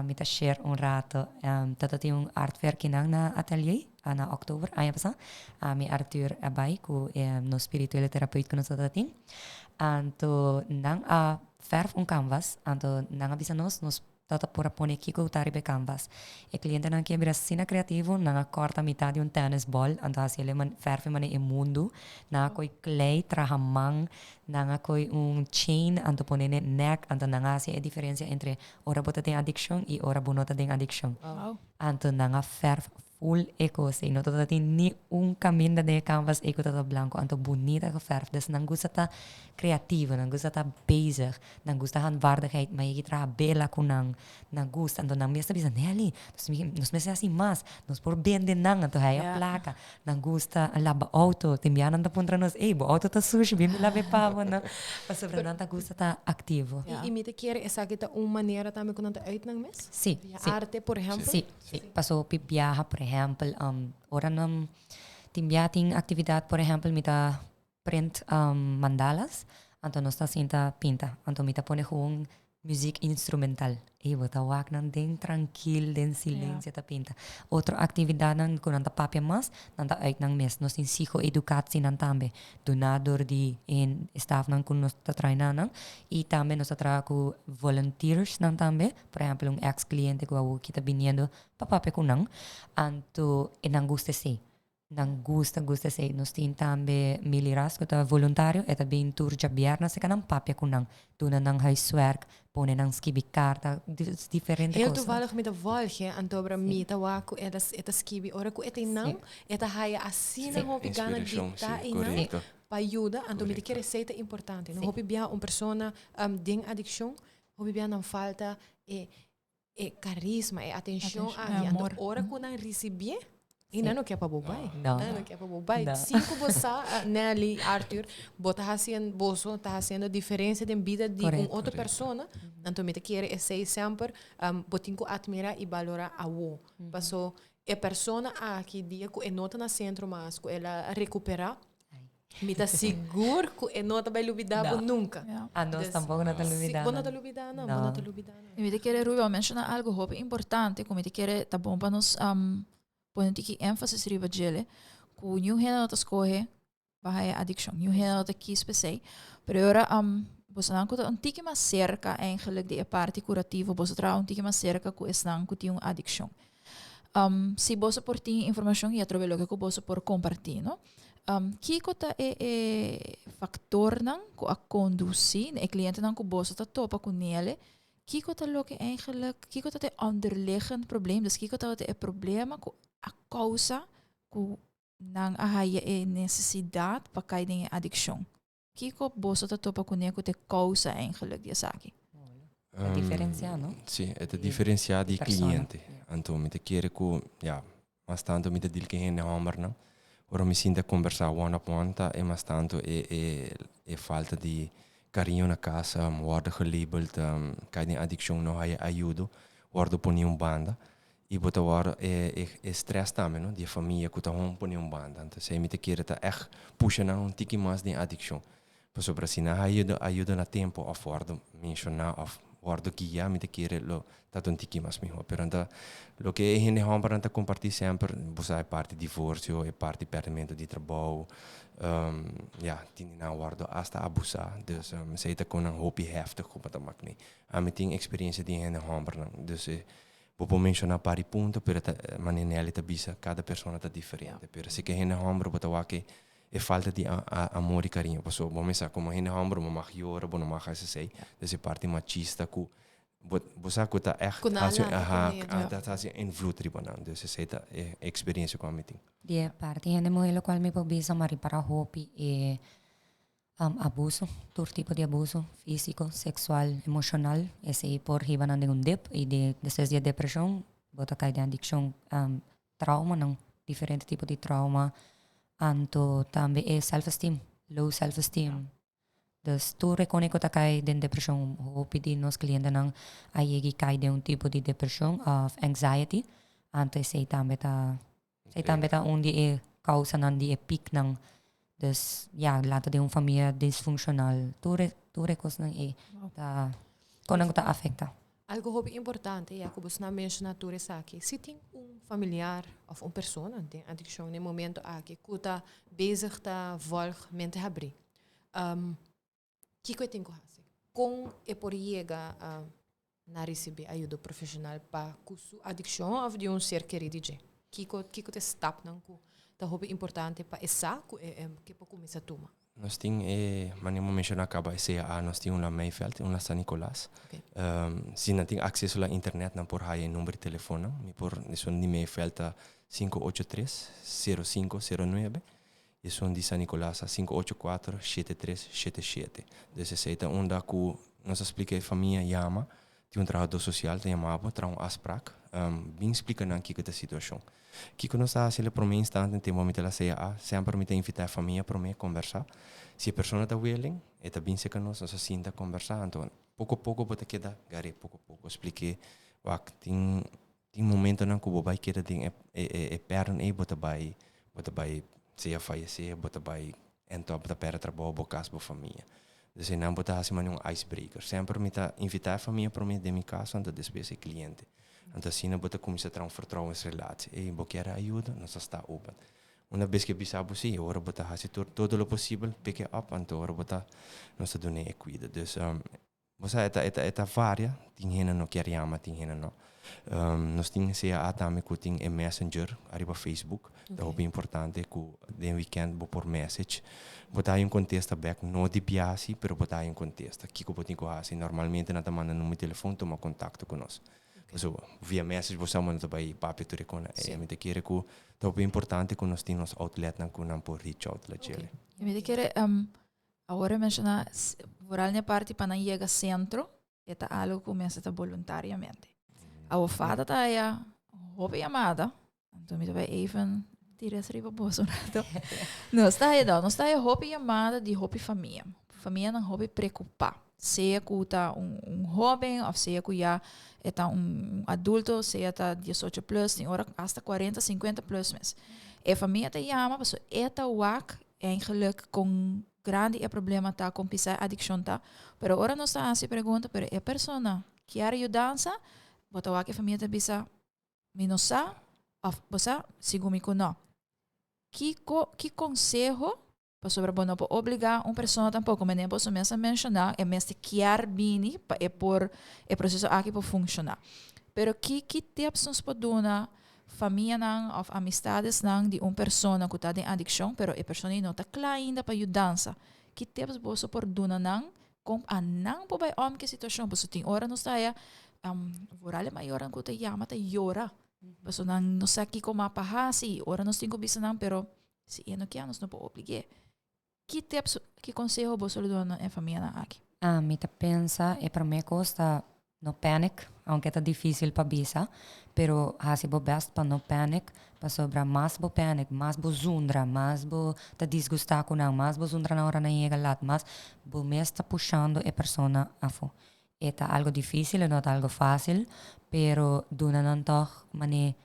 Mi ta share un rato, ta tin un art fair kinan na atelier, na oktober aña pasá, ami Arthur a bai ku nos spirituele terapeut ku nos ta tin. Anto nan a Verf un canvas, anto nan a bisa nos, nos tabata por a pone kiko ta riba e canvas. E clientenan ke bira asina creativo, nan a corta mitad di un tennis ball, anto haci el e verf e manera e mundu, nan a coy klei traha man, nan a coy un chain anto pone n'e nek, anto nan a haci e diferencia entre ora bo ta den adiccion y ora bo no ta den adiccion. Anto nan a verf Full e cos ey no tabata tin ni un caminda den e canvas ey cu tabata blanco anto bunita geverf dus nan gusta ta creativo nan gusta ta bezig nan gusta handvaardigheid ma yegi traha bela cu nan nan gusta anto nan mes ta bisa Nelly nos nos mester haci mas nos por bende nan anto haya placa nan gusta laba auto tin bia nan ta puntra nos ey bo auto ta sushi bin mi laba e pa bo no pasobra nan ta gusta ta activo. Y mi ta kere esaki ta un manera tambe cu nan ta uit nan mes? Si, Via si. arte por ehempel? Si. Sí, paso hopi biaha, por ehèmpel, ora nan tin biaha tin aktividat, por ehèmpel mi ta print mandalas, anto nos ta sinta pinta, anto mi ta pone gewoon muziek instrumental. Ey, bo ta wak nan den trankil, den silencio ta pinta. Otro aktividatnan ku nan ta papia mas, nan ta uit nan mes. Nos tin psigo-edukatienan tambe, duná dor di e stafnan ku nos ta traina nan, i tambe nos ta traha ku volunteersnan tambe. Por ehempel un ex cliente cu awo ki ta biniendo pa papia cu nan, anto e nan gusta esey. Nan gusta gusta esei. Nos tin tambe Milly Ras ku ta voluntario, e ta bin tur djabièrnè seka nan papia ku nan, duna nan huiswerk, pone nan skibi karta, diferente Heel kos. toevallig mi ta volg e, anto mi ta wak ku e ta e ta skibi ora ku e ta einan, e ta haya asina hopi gana di Inspirashon, ta si, einan korekto. pa yuda, anto mi ta Korekto. kere esei ta importante. No hopi biaha un persona den adikshon, hopi biaha nan falta e e carisma, e atencion Atencion, aki. e Anto amor. ora cu nan ricibié, y nan no kier pa bo bai. No. Nan no kier pa bo bai. No. Sin cu bo sa, Nelly, Arthur, bo ta haciendo, boso ta haciendo diferencia den bida di un Correcto. otro persona. Anto mi ta kere esey semper, bo tin cu admira y balora awo. Paso e persona aki, dia cu e no ta na centro mas, cu el a recupera, Mi ta sigur ku e no ta bai lubidá bo nunka. A nos Dus, tampoko no ta si, lubidá bo no nan. ta lubidá nan, bo no ta No. lubidá nan. I mi ta kere Rubio a menshoná algu hopi importante ku mi ta kere ta bon pa nos pone un tiki énfasis riba djele, ku niun hende no ta skohe pa haña adikshon, niun hende no ta kis p'esei, pero e ora bosonan ku ta un tiki mas serka eigenlijk di e parti kurativo, boso traha un tiki mas serka ku esnan ku tin un adikshon. Si boso por tin informashon i atrobe loke ku boso por kompartí, no? Kiko ta e e faktornan ku a kondusí na e klientenan ku boso ta topa ku nele? Kiko ta loke eigenlijk, kiko ta e onderliggend probleem? Dus kiko tabata e problema ku a kousa ku nan a haya e nesesidat pa kai den e adikshon? Kiko boso ta topa kuné ku ta e kousa eigenlijk di esaki? Ta diferenciá, no? Sí, e ta diferenciá di cliente. Anto mi ta kere ku, ya, mas tanto mi ta deal ku hende hòmbernan. Ora mi sinta kombersá one op one ta e mas tanto e e e falta di kariño na kas, wòrdu gelabeld, kai den adikshon, no haya ayudo, wòrdu poni un banda. I bo ta wòrdu e e e stress tambe no, di e famia ku ta hon pone un banda. Entonces mi ta kere ta ègt pusha nan un tiki mas den adikshon. Pasobra si nan haya ayuda na tempu òf wòrdu menshoná òf wòrdu guiá mi ta kere lo ta un tiki mas mihó. Pero anto loke e hende hòmbernan ta kompartí semper, bo sa e parti divorsio, e parti pèrdimentu di trabou, ya, tin di nan wòrdu asta abusá. Dus esei ta kon nan hopi hèftig ku bo ta mak mi. Ami tin eksperensia di hende hòmbernan, dus e Bo por menciona par di punto, pero ta manera Nelly ta bisa, cada persona ta diferente. Pero si ke hende homber bo ta wak e e falta di amor y cariño. Pasobra bo mester sa como hende homber bo mag yora, bo no mag haci esey. Dus e parti machista cu bo bo sa cu ta echt Cu nan a haci lanta aha, cu miedo. ta haci invloed riba nan. Dus esey ta e experiencia cu ami tin. Di e parti hende muhe locual mi por bisa ma ripara hopi e Abuso, tur tipo di abuso, físico, sexual, emocional, esei por hiba nan den un dip y di despues di e depresion bo ta cay den adiccion, traumanan, diferente tipo di trauma, anto tambe e self esteem, low self esteem. Dus tur e kone ku ta cay den depresion, hopi di nos clientenan a yegi cay den un tipo di depresion of anxiety, anto esei tambe ta Esei tambe ta un di e causanan di e pieknan. Dus ja, lanta den un famia disfuncional. Tur e, tur e cosnan ei ta con nan cu ta afecta. Algo hopi importante, ya cu bosnan menciona tur esaki, si tin un familiar of un persona den adiccion den momento aki cu ta bezig ta volg mente habri, Kiko e tin ku hasi? Kon e por yega na risibí ayudo profeshonal pa ku su adikshon òf di un ser kerí di dje? Kiko kiko ta e stapnan ku ta hopi importante pa e sa ku e ke por kuminsá tuma? Nos tin e, manera bo menshoná kaba e CAA, nos tin un na Meiveld, un na San Nicolas. Si nan tin akseso la internet nan por haya e number di telefonnan. Mi por, esun di Meiveld ta 583 0509. Esun di San Nicolas a 584 7377. Dus esei ta unda ku nos a splika e famia yama, tin un trahadó sosial ta yama bo, traha un afsprak, bin splika nan kiko ta e situashon. Kiko nos ta hasi el e promé instante den tempu mi ta la CAA, semper mi ta invitá e famia promé kombersá. Si e persona ta willing, e ta bin serka nos, nos a sinta kombersá, anto poko poko bo ta keda gar'é poko poko, splik'é wak tin Tin momentonan ku bo bai keda den e e pèrn ei, bo ta bai bo ta bai sea fayesé, bo ta bai end up ta pèrdè trabou, bo kas, bo famia. Dus einan bo ta hasi manera un icebreaker. Semper mi ta invitá e famia promé den mi kas, anto despues e kliente. Anto asina bo ta kuminsá traha un vertrouwensrelatie. Ey, bo kier ayuda? Nos ta sta open. Una bes ke bisa bo si, ora bo ta hasi tur todo lo posibel, pick e up, anto ora bo ta nos ta dun'é e kuido. Dus. Bo sa e ta e ta e ta varia, tin hende no kier yama, tin hende no. Nos tin CAA tambe ku tin e messenger ariba Facebook, ta hopi importante ku den weekend bo por message. Bo ta haña un kontesta bèk, no di biasi, pero bo ta haña un kontesta kiko bo tin ku hasi. Normalmente nan ta manda number di telefon, tuma kontakto ku nos. Pasobra via message bo sa bo no ta bai papia tur e kona. E mi ta kere ku ta hopi importante ku nos tin nos outletnan ku nan por reach out la djele. Mi ta kere Awor e menshoná vooral n'e parti pa nan yega sentro, e ta algo ku mester ta boluntariamente. Awor fada ta haya hopi yamada, anto mi ta bai even tira es riba boso un rato. Nos ta haya nos ta haya hopi yamada di hopi famia. Famianan hopi preokupá, sea ku ta un un hóben òf sea ku ya e ta un adulto, sea ta diesocho plus, tin ora asta kuarenta, sinkuenta plus mes. E famia ta yama pasobra e ta wak Eigenlijk kon grandi e problema ta, kon pisa e adikshon ta. Pero ora nos ta hasi pregunta, pero e persona kier yudansa? Bo ta wak e famia ta bisa, mi no sa, òf bo sa, sigun mi ku no. Kiko, ki konseho, pasobra bo no por obligá un persona tampoko, manera boso mes a menshoná, e mester kier bini pa e por, e proseso aki por funshoná. Pero ki, ki tips nos por duna Famianan òf amistadesnan di un persona ku ta den adikshon pero e persona ei no ta kla ainda pa yudansa. Ki tips boso por duna nan kon a nan por bai òm ku e situashon? Pasobra tin ora nos ta haya vooral e mayornan ku ta yama ta yora pasobra nan no sa kiko mas pa hasi i ora nos tin ku bisa nan pero si e no kia nos no por oblig'é. Ki tips, ki konseho boso lo duna na e famianan aki? Mi ta pensa e promé kos ta no panic, aunke ta difísil pa bisa, pero hasi bo bèst pa no panic, pasobra mas bo panic, mas bo zundra, mas bo ta disgustá ku nan, mas bo zundra nan ora nan yega lat, mas bo mes ta pushando e persona afó. E ta algo difísil, e no ta algo fásil, pero duna nan tòg manera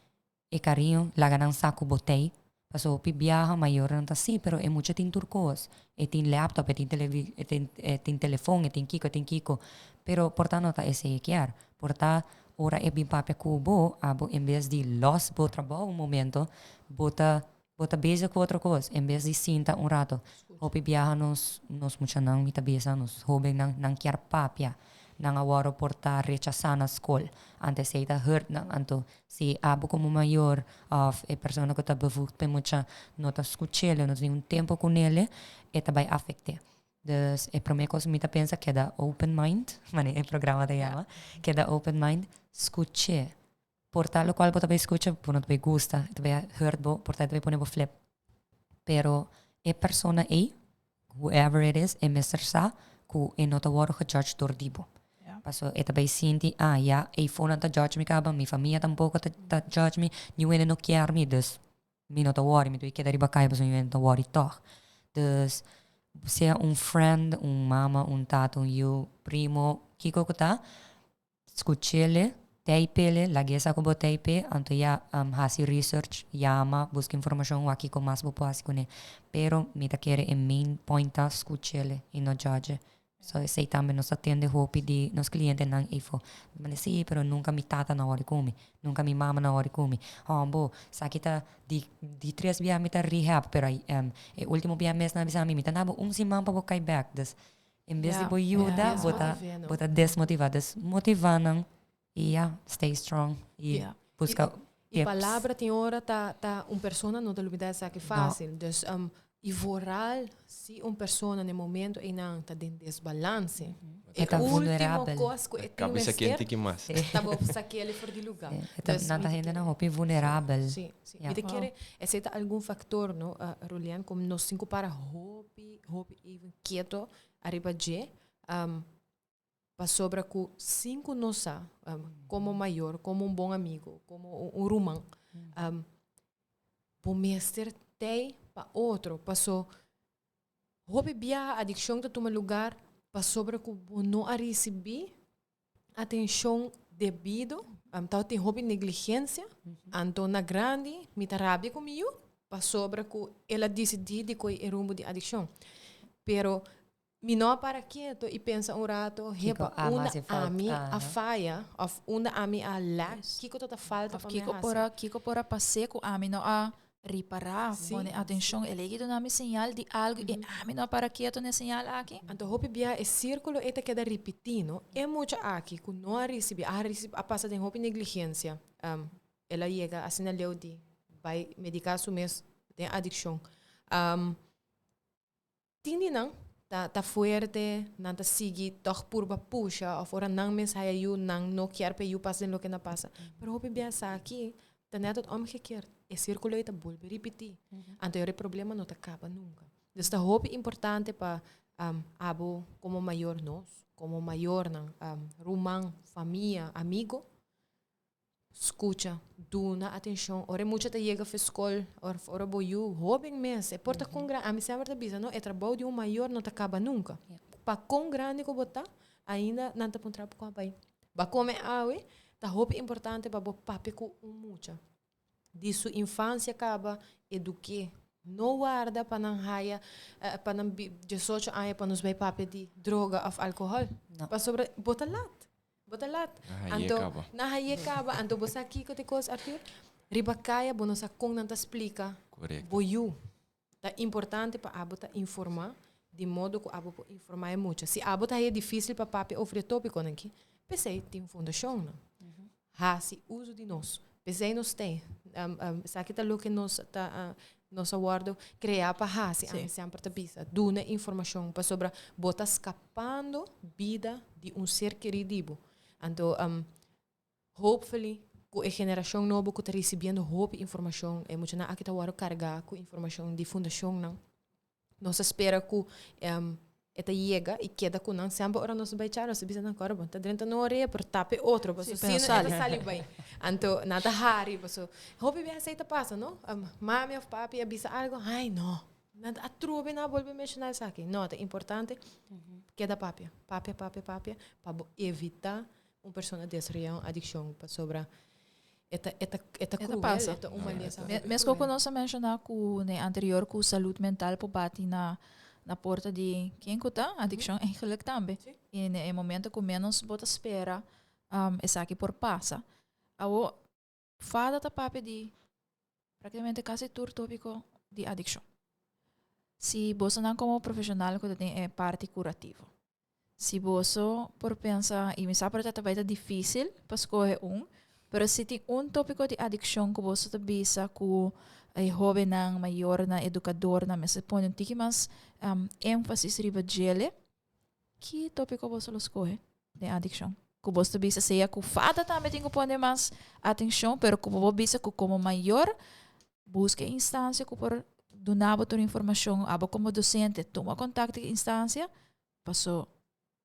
E cariño laga nan sa cu bo tey. Paso hopi biaha mayornan ta si pero e mucha tin tur cos. E tin laptop, e tin televi e tin e tin telefon, e tin kico e tin kico. Pero por ta no ta esey e kier. Por ta ora e bin papia cu bo, abo en bes di los bo trabou un momento, bo ta bo ta bezig cu otro cos en bes di sinta un rato. Hopi biaha nos nos muchanan mi ta bisa nos hobennan nan kier papia. Nan a wòrdu por ta rechasá na skol. Anto esei ta hurt nan. Anto si abo komo mayor òf e persona ku ta bevoegd pa e mucha no ta skuch'el, no ta tin un tempu kunel, e ta bai afekt'é. Dus e promé kos mi ta pensa keda open mind, manera e programa ta yama, keda open mind, skuch'é. Por ta lokual bo ta bai skucha bo no ta bai gusta, e ta bai hurt bo, por ta e ta bai pone bo flip. Pero e persona ei, whoever it is, e mester sa ku e no ta wòrdu gejudge dor di bo. Paso e ta bai sinti, ah ya, eifonan ta judge mi kaba, mi famia tampoko ta ta judge mi, niun hende no kier mi, dus mi no ta wòri, mi ta bai keda riba kaya pasobra mi no ta wòri tòg. Dus sea un friend, un mama, un tata, un yu, primo, kiko ku ta, Skuch'ele, type'le, lag'é sa ku bo type, anto ya hasi research, yama, buska informashon wak kiko mas bo por hasi kuné. Pero mi ta kere e main point ta skuch'ele i no judge. So esei tambe nos ta tende hopi di nos klientenan eifo. Nan di si, pero nunka mi tata no a wòrdu ku mi, nunka mi mama no a wòrdu ku mi. Hòmbo, esaki ta di di tres bia mi ta rehab, pero e ultimo bia mes nan a bisa mi, mi ta na bo un siman pa bo kai bèk. Dus En bes di bo yuda, bo ta bo ta desmotivá. Dus motivá nan i ya, stay strong i buska tips. I palabra tin ora ta ta un persona no ta lubidá esaki fásil. Dus i vooral si un persona na e momento einan ta den desbalanse, E ta último vulnerabel. kos ku e tin Kabesa mester kenti ki mas. ta bo sak'é for di lugá. E ta Dus nan mi ta ta hendenan kere hopi vulnerabel. Sí, sí. Ya. Mi ta kere esei ta algun faktor, no, Rulian, ku nos tin ku para hopi, hopi even keto ariba dje, pasobra ku sin ku nos sa, komo mayor, komo un bon amigo, komo un ruman, bo mester tei pa otro, paso hopi biaha adikshon ta tuma lugar pasobra ku bo no a risibí atenshon debido, tabatin hopi negligensia, anto na grandi mi ta rabia ku mi yu pasobra ku el a disidí di koe e rumbo di adikshon. Pero mi no a para keto i pensa un rato, Kiko hepa, a unda hasi fout? ami a Aha. faya òf unda ami a lack, kiko ta ta falta Of pa mi kiko hasi? por a kiko por a pas'é ku ami no a. Ripará, pone atenshon, e lei duna mi señal di algu i ami no a para ketu na e señal aki. Anto hopi bia e sírkulo ei ta keda ripití, no? E mucha aki ku no a risibí, a risibí, a pasa den hopi negligensia, el a yega asina leu di bai mediká su mes den adikshon. Tin di nan ta ta fuerte, nan ta sigui tòg purba pusha òf ora nan mes haya yu nan no kier pa e yu pasa den loke nan pasa. Pero hopi bia esaki ta nèt het omgekeerd. E sirkulo ei ta bolbe ripití. Anto e problema no ta kaba nunka. Dus ta hopi importante pa abo komo mayor, nos komo mayornan, ruman, famia, amigo, Skucha, duna atenshon. Ora e mucha ta yega for skol, òf ora bo yu hóben mes, e por ta kon grandi, ami semper ta bisa no, e trabou di un mayor no ta kaba nunka. Pa kon grandi ku bo ta, ainda nan ta puntra bo kon a bai. Bo a kome awe, ta hopi importante pa bo papia ku un mucha. Di su infansia kaba, eduk'é. No warda pa nan haya, pa nan diesocho aña pa nos bai papia di droga òf alkohòl. Pasobra bo ta lat. Bo ta lat. Na haye Anto, kaba. na haye kaba. Anto bo sa kiko te kos, Arthur? Riba kaya bo no sa kon nan ta splika Korekto. bo yu. Ta importante pa abo ta informá, di modo ku abo por informá e mucha. Si abo ta haye difísil pa papia over e tópikonan aki, p'esei tin fundashonnan. Hasi uso di nos. P'esei nos ten. Esaki ta loke nos ta nos a wòrdu kreá pa hasi. Ami semper ta bisa, duna informashon pasobra bo ta skapando bida di un ser kerí di bo. Anto hopefully ku e generashon nobo ku ta risibiendo hopi informashon, e muchanan aki ta wòrdu kargá ku informashon di fundashonnan. Nos a spera ku e ta yega i keda ku nan. Semper ora nos bai char, nos ta bisa nan kòrda bo ta drenta un orea pero tapa e otro pasobra si no e ta sali bai. Anto nan ta hari pasobra hopi biaha esei ta pasa no. Mami òf papi a bisa algu, ai no, nan ta atrobe nan a bolbe menshoná esaki. No, ta importante keda papia, papia, papia, papia pa bo evitá un persona desaroyá un adikshon pasobra e ta e ta e ta cruel, pasa. e ta un malesa Me, hopi mesco cruel. cu nos a menciona cu ne anterior cu salud mental por bati na na porta di ken cu ta adiccion eigenlijk tambe. Sí. Y ne e momento cu menos bo ta spera esaki por pasa. Awo fada ta papia di Prácticamente casi tur tópico di adiccion. Si bosonan como profesional cu ta den e parti curativo, si boso por pensa, y mi sa por ta tabata difícil pa scoge un, pero si tin un tópico di adiccion cu boso ta bisa cu e hobennan, mayornan, educadornan mester pone un tiki mas énfasis riba djele, ki tópico boso lo scoge? Den adikshon. Ku bos ta bisa sea ku fada tambe tin ku pone mas atenshon, pero ku bo bisa ku komo mayor buska e instansia ku por duna bo tur informashon, abo komo dosente tuma kontakto ku e instansia, paso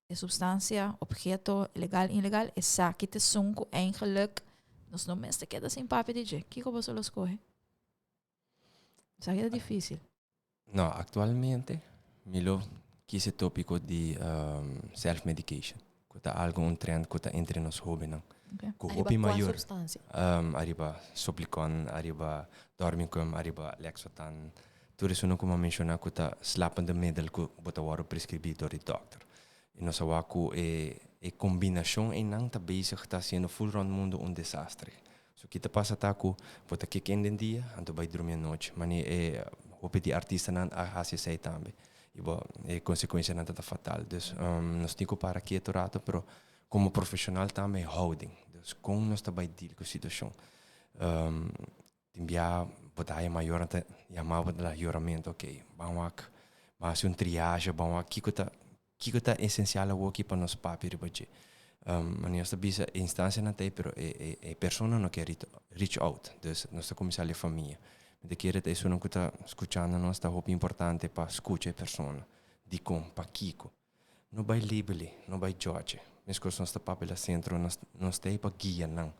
e supstansia, obheto, legal, ilegal, esaki ta esun ku eigenlijk nos no mester keda sin papia di dje. Kiko boso lo skohe? Esaki ta difisil. No, actualmente mi lo kies e topico di self-medication, cu ta algo un trend cu ta entre nos hobennan. Okay. Cu Ariba hopi cua mayor. substancia? Ariba Soplicon, ariba Dormicum, ariba Lexotan. Tur esun cu mi a menciona cu ta slapende middel cu bo ta wordo prescribi door di dokter. Y nos a wak cu e e combinacion eynan ta bezig ta haciendo full rond mundo un desastre. So ki ta pasa ta ku bo ta keken den dia, anto bai drumi anochi. Mane e hopi di artistanan a hasi esei tambe. I bo e konsekuensianan ta ta fatal. Dus nos tin ku para ketu rato, pero komo profeshonal tambe houding. Dus kon nos ta bai deal ku situashon. Tin bia bo ta haya mayornan ta yama bo na yoramentu, ok, ban wak, ban hasi un triage, ban wak kiko ta Kiko ta esensial awoki pa nos papia riba dje? Manera nos ta bisa e instancianan ta ei pero e e persona no ke reach out. Dus nos ta kuminsá le famia. Mi ta kere ta esunnan ku ta skuchando nos ta hopi importante pa skucha e persona. Dikon? Pakiko? No bai label'e, no bai judge. Meskos nos ta papia la sentro nos nos ta ei pa guia nan.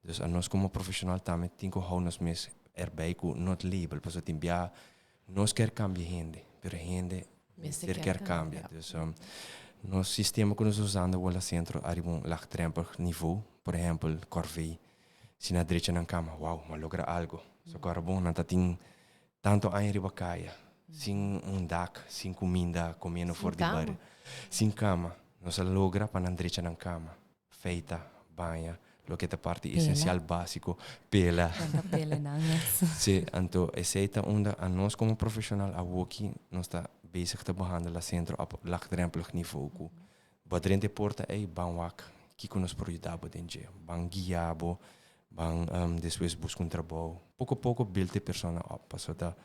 Dus anos komo profeshonal tambe tin ku hou nos mes erbij ku not label pasobra tin bia Nos kier cambia hende, pero hende mester kier cambia. Dus nos sistema cu nos ta usando awor la centro ariba un laagdrempelig niveau, por ehempel corvee, si nan drecha nan cama, wow, mi a logra algo. So cu bon, nan ta tin tanto aña riba caya, sin un dak, sin cuminda, comiendo for di bario, sin cama. Nos a logra pa nan drecha nan cama, feita, baña. Loke ta parti esencial basico, pela. Pela nan, yes. Si, anto esey ta unda anos como profesional awoki nos ta bezig ta behandela centro op laagdrempelig niveau cu bo drenta e porta ey ban wak kico nos por yuda bo den dje, ban guia bo, ban despues busca un trabou. Poco poco build e persona op pasobra ta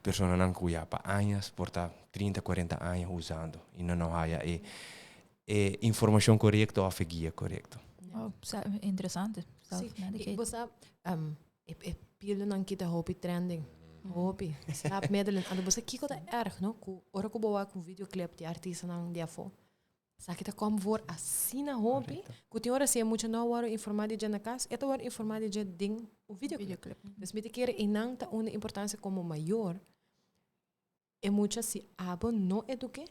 personanan cu ya pa añas por ta 30, 40 aña usando y nan no haya e e informacion corecto of e guia corecto. Oh, interesante. Sí. Y bo sa, e, e pildonan kita hopi trending. Hopi. Slaapmiddelen. Anto bo sa kiko ta erg, no? Ku ora ku bo wak un videoclip di artistanan di afó, sa kita kom voor asina hopi, ku tin ora si e mucha no a wòrdu informá di dje na kas, e ta wòrdu informá di dje den un videoclip. Videoclip. Dus mi ta kere einan ta unda importansia komo mayor, e mucha si abo no eduké,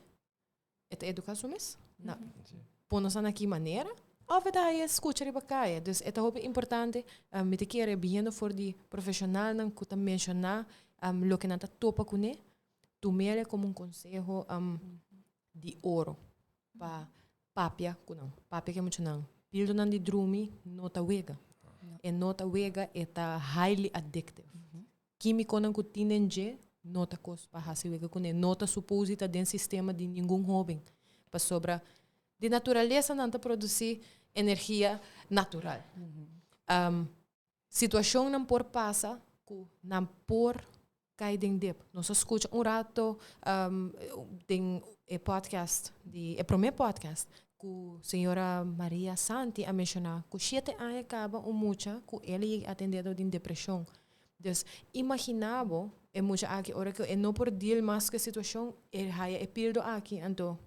E ta educa su mes. Na por no sa na ki manera. Of e ta haya scucha riba caya. Dus e ta hopi importante. Um, mi ta kere biendo for di profesionalnan cu ta menciona um, loke nan ta topa cune, tumele como un conseho um, di oro pa papia cu nan. Papia cu e muchanan. Pildonan di drumi no ta wega. E no ta wega, e ta highly addictive. Kímikonan ku tin den dje no ta kos pa hasi wega kuné. No ta suposi ta den sistema di ningun hóben, pasobra di naturalesa nan ta produsí energia natural. Situashonnan por pasa ku nan por kai den dip. Nos a skucha un rato den e podcast di e promé podcast ku señora Maria Santi a menshoná ku shete aña kaba un mucha ku el a yega atendé dor di depreshon. Dus, imaginá bo e mucha aki ora ku e no por deal mas ku e situashon, e haya e pildo aki, anto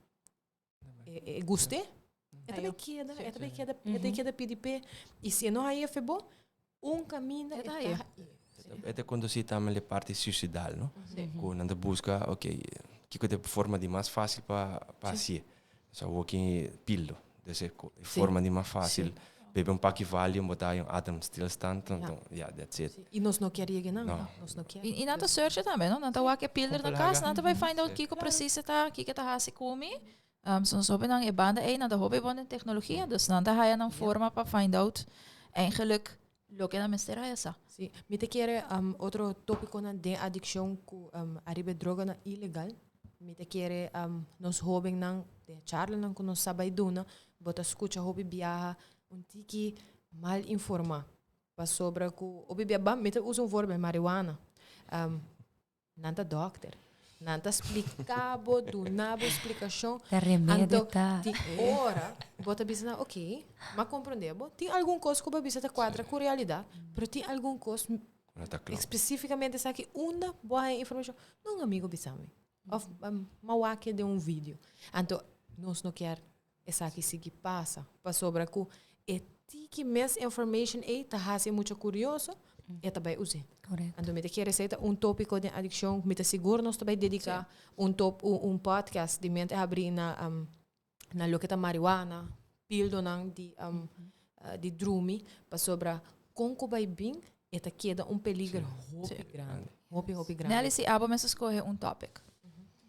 e gust'é, e ta bai keda, e ta bai keda, e ta keda pidi p'e. I si e no haya fe bo, un kaminda e ta haya. E ta kondusí tambe e parti suisidal, no? Ku nan ta buska, ok, kiko ta e forma di mas fásil pa hasié? So awor ki pildo. Dus e forma di mas fácil. Bebe un paki Valium, bo ta haña un adem stilstand, anto ya, that's it. I nos no kier yega nan, nos no kier. I nan ta searcha tambe, no? Nan ta wak e pilder na kas, nan ta bai find out kiko precies e ta, kiko e ta hasi ku mi. So nos hopi nan e banda ei, nan ta hopi bon den teknologia, dus nan ta haya nan forma pa find out eigenlijk loke nan mester haya sa. Si, mi ta kere otro topiconan den adiccion cu ariba e droganan ilegal. Mi ta kere nos hobennan den e charlanan cu nos sa bay duna, bo ta scucha hopi biaha un tiki mal informa. Pasobra cu hopi bia, bam, mi ta usa un voorbeeld, marihuana. Nan ta dokter. Nan ta splica bo, duna bo splicacion. Ta remedio Anto, ta. di ora bo ta bisa nan, ok, m'a comprende bo. Tin algun cos cu bo a bisa ta cuadra cu realidad, pero tin algun cos No ta cla. especificamente esaki unda bo a haya informacion. No un amigo bisa mi. Of m'a wak den un video. Anto, nos no kier esaki sigui pasa. Pasobra ku e tiki mes information ei ta hasi e mucha curioso, e ta bai us'é. Correcto. Anto mi ta kere esei ta un topico den adiccion. Mi ta sigur nos ta bai dedica un top, un, un podcast di Mente Habrí na, um, na loke ta marihuana, pildonan di, um, di drumi, pasobra kon ku bai bin, e ta keda un peliger hopi grandi. Hopi, hopi grandi. Nelly, si abo mester scoge un topic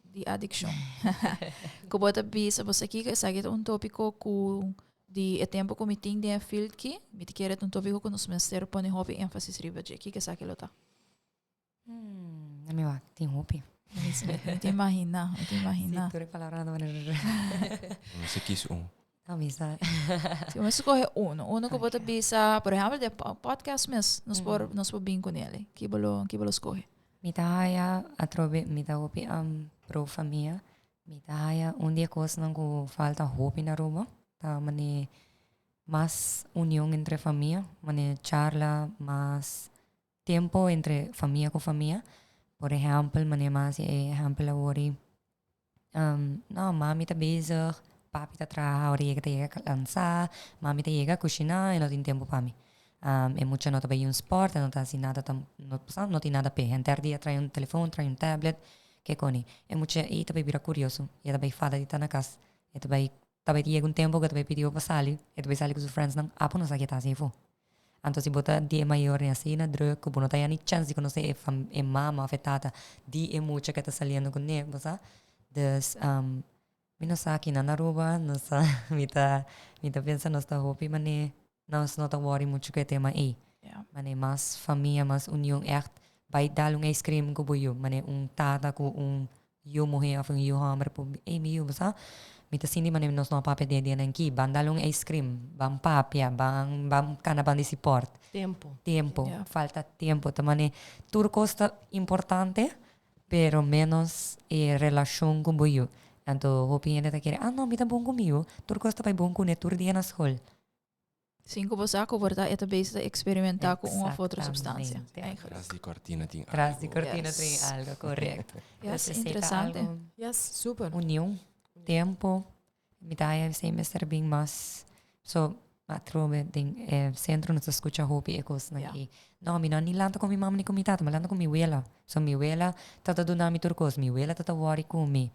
di adiccion, cu bo ta bisa bo sa kico esaki ta un topico cu di e tempo cu mi tin den e field ki, mi ta kere ta un topico cu nos mester pone hopi enfasis riba dje. Kico esaki lo ta? Hmm, mi wak, tin hopi. Mi ta imagina, mi ta imagina. Sí, tur e palabra nan ta manera. Mi sa kies un. No, mi sa. Si mi scoge uno, uno cu bo ta bisa, por ehempel, den podcast mes, nos por, nos por bin con ele. Ki bo lo, ki bo lo scoge? Mi ta haya atrobe, mi ta hopi pro famia. Mi ta haya un di e cosnan cu falta hopi na Aruba, ta mane mas union entre famia, mane charla mas Tempo entre famia cu famia. Por ehempel, manera mi a haci e ehempel awor y no, mami ta bezig, papi ta traha, ora yega ta yega cansa, mami ta yega cushina, e no tin tempo pa mi. E mucha no ta bay un sport, e no ta haci nada tam, no sa, no tin nada p'e. Henter dia trae un telefon, trae un tablet, ke coni. E mucha ey ta bay bira curioso, y e ta bay fada di ta na cas. E ta bay, ta bay yega un tempo cu e ta bay pidi bo pa sali, e ta bay sali cu su friendsnan, apo no sa ke ta haci afo. Anto si bo ta di e mayornan asina druk ku bo no ta haña ni chèns di konosé e fam e mama òf e tata di e mucha ku e ta saliendo kuné, bo sa. Dus mi no sa kinan Aruba, no sa mi ta mi ta pensa nos ta hopi manera. Nos no ta worry mucho ku e tema ei. Ja. Mane mas famia, mas union echt. Bai dal un ice cream ku bo yu. Mane un tata ku un yu muhé of un yu hòmber por ey mi yu bo sa mi ta sinti mane nos no a papia den e dianan aki. Ban dal un ice cream, ban papia, ban ban kana ban di sipòrt. Tempo. Tempo. Ja. Falta tempo. Ta mane tur kos ta importante pero menos e relashon ku bo yu. Anto hopi hende ta kere, ah no mi ta bon ku mi yu, tur kos ta bai bon kuné tur dia na skol. Sin ku bo sa ku por ta e ta bezig ta eksperimentá ku un òf otro supstansia. Exactamente. Eigenlijk. Tras di cortina tin algo. Tras di cortina Yes. tin algo, correcto. Yes, Dus esei ta interesante. algo- Yes, super. Union, tempo. Mi ta haya esei mester bin mas. So, atrobe den e centro nos ta scucha hopi e cosnan Ja. aki. No, mi no ni lanta con mi mama ni con mi tata, mi lanta con mi wela. So mi wela ta ta duna mi tur cos, mi wela ta ta worry cu mi.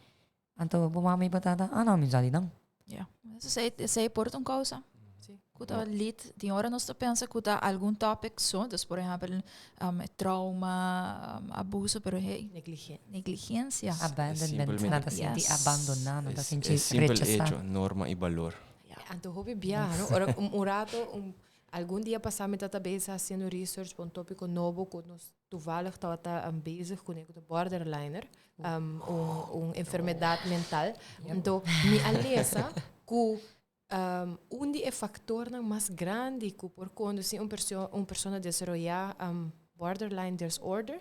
Anto bo mama i bo tata, ah no, mi sa di nan. Ja. Esei, esei por ta un causa. Sí. Ku ta lead, tin ora nos ta pensa ku ta algun topic so, dus por ehempel um, trauma, um, abuso, pero hey, Negligencia. negligencia. Abandonment, Simplemente. nan ta sinti Yes. abandoná, nan ta Es, sinti es simpel rechasá. hecho, norma y valor. Anto hopi biaha, no? Ora un, un rato, un, algun dia pasá mi tata bezig haciendo research pa un tópico nobo ku nos toevallig tabata um, bezig ku de borderliner, um, un, un enfermedad mental. Anto mi a lesa ku um, un di e factornan mas grandi ku por conduci un, perso un persona desaroyá um, borderline disorder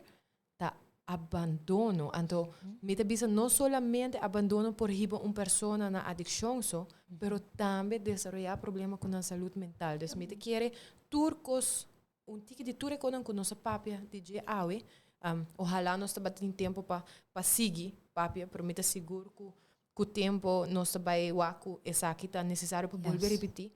ta abandono. Anto, mi ta bisa no solamente abandono por hiba un persona na adiccion so, pero tambe desaroyá problema ku nan salud mental. Dus mi ta kere tur kos, un tiki di tur e kosnan ku nos a papia di dje awe, um, ojalá nos tabatin tempo pa pa sigui papia, pero mi ta sigur ku ku tempo nos ta bai wak ku esaki ta necesario pa bolbe ripití.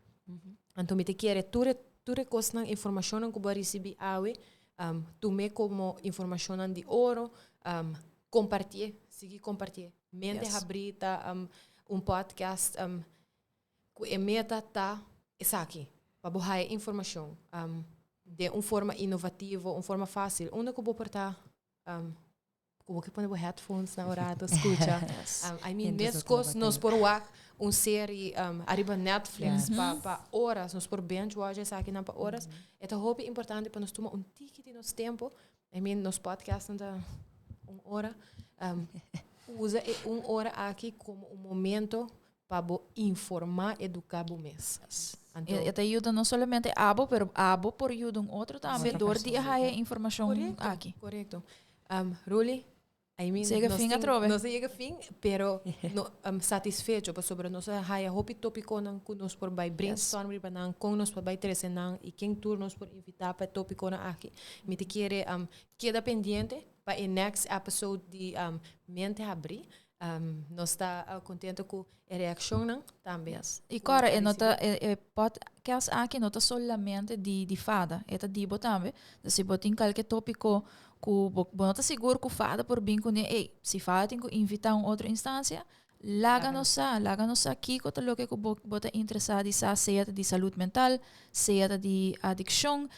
Anto mi ta kere tur e tur e kosnan, informashonnan ku bo a risibí awe, um, tum'é komo informashonnan di oro, um, kompartié, sigui kompartié. Mente Habrí ta um, un podcast um, ku e meta ta esaki, pa bo haya informashon um, den un forma inovativo, un forma fásil, unda ku bo por ta um, ku bo ke pone bo headphones na un rato skucha. Um, I mean, Mientras meskos otro nos por wak un serie um, ariba Netflix Yes. pa, pa horas, nos por binge watch esakinan pa horas. E ta hopi importante pa nos tuma un tiki di nos tempo. I mean, nos podcast nan ta un ora. Um, usa e un ora aki komo un momento pa bo informá, eduká bo mes. Anto, E, e ta yuda no solamente abo, pero abo por yuda un otro tambe Otra door di persona. haya informashon Korekto, aki. korekto. Um, Ruli, I mean, Sega nos fin tin- atrobe. Nos a yega fin, pero no, um, satisfecho pasobra nos a haya hopi tópiconan ku nos por bai brainstorm riba nan, kon nos por bai trese nan i ken tur nos por invitá pa e tópiconan aki. Mi ta kere um, keda pendiente pa e next episode di um, Mente Habrí. Um, nos ta uh, contento ku e reakshonnan tambe. Yes. I kòrda, e no ta, e, e podcast aki no ta solamente di, di fada, e ta di bo tambe. Dus si bo tin kalke tópiko ku bo, bo no ta sigur ku fada por bin kuné, ey, si fada tin ku invitá un otro instansia, laga nos sa, laga nos sa kiko ta loke ku bo, bo ta interesá di sa, sea ta di salud mental, sea ta di adikshon,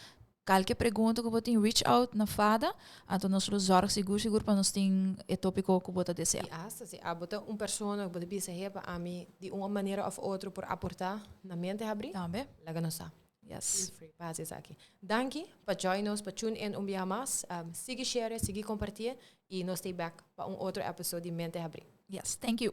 Kalke pregunta ku bo tin reach out na fada, anto nos lo zorg sigur sigur pa nos tin e topiko ku bo ta desea. I asta si abo ta un persona ku bo ta bisa hepa ami di un manera of otro por aporta na Mente Habri, Tambe. laga nos sa. Yes. Feel free pa hasi esaki. Danki pa join nos, pa tune in un biaha mas. Sigui share, sigui kompartié i nos stay back pa un otro episode di Mente Habri. Yes, thank you.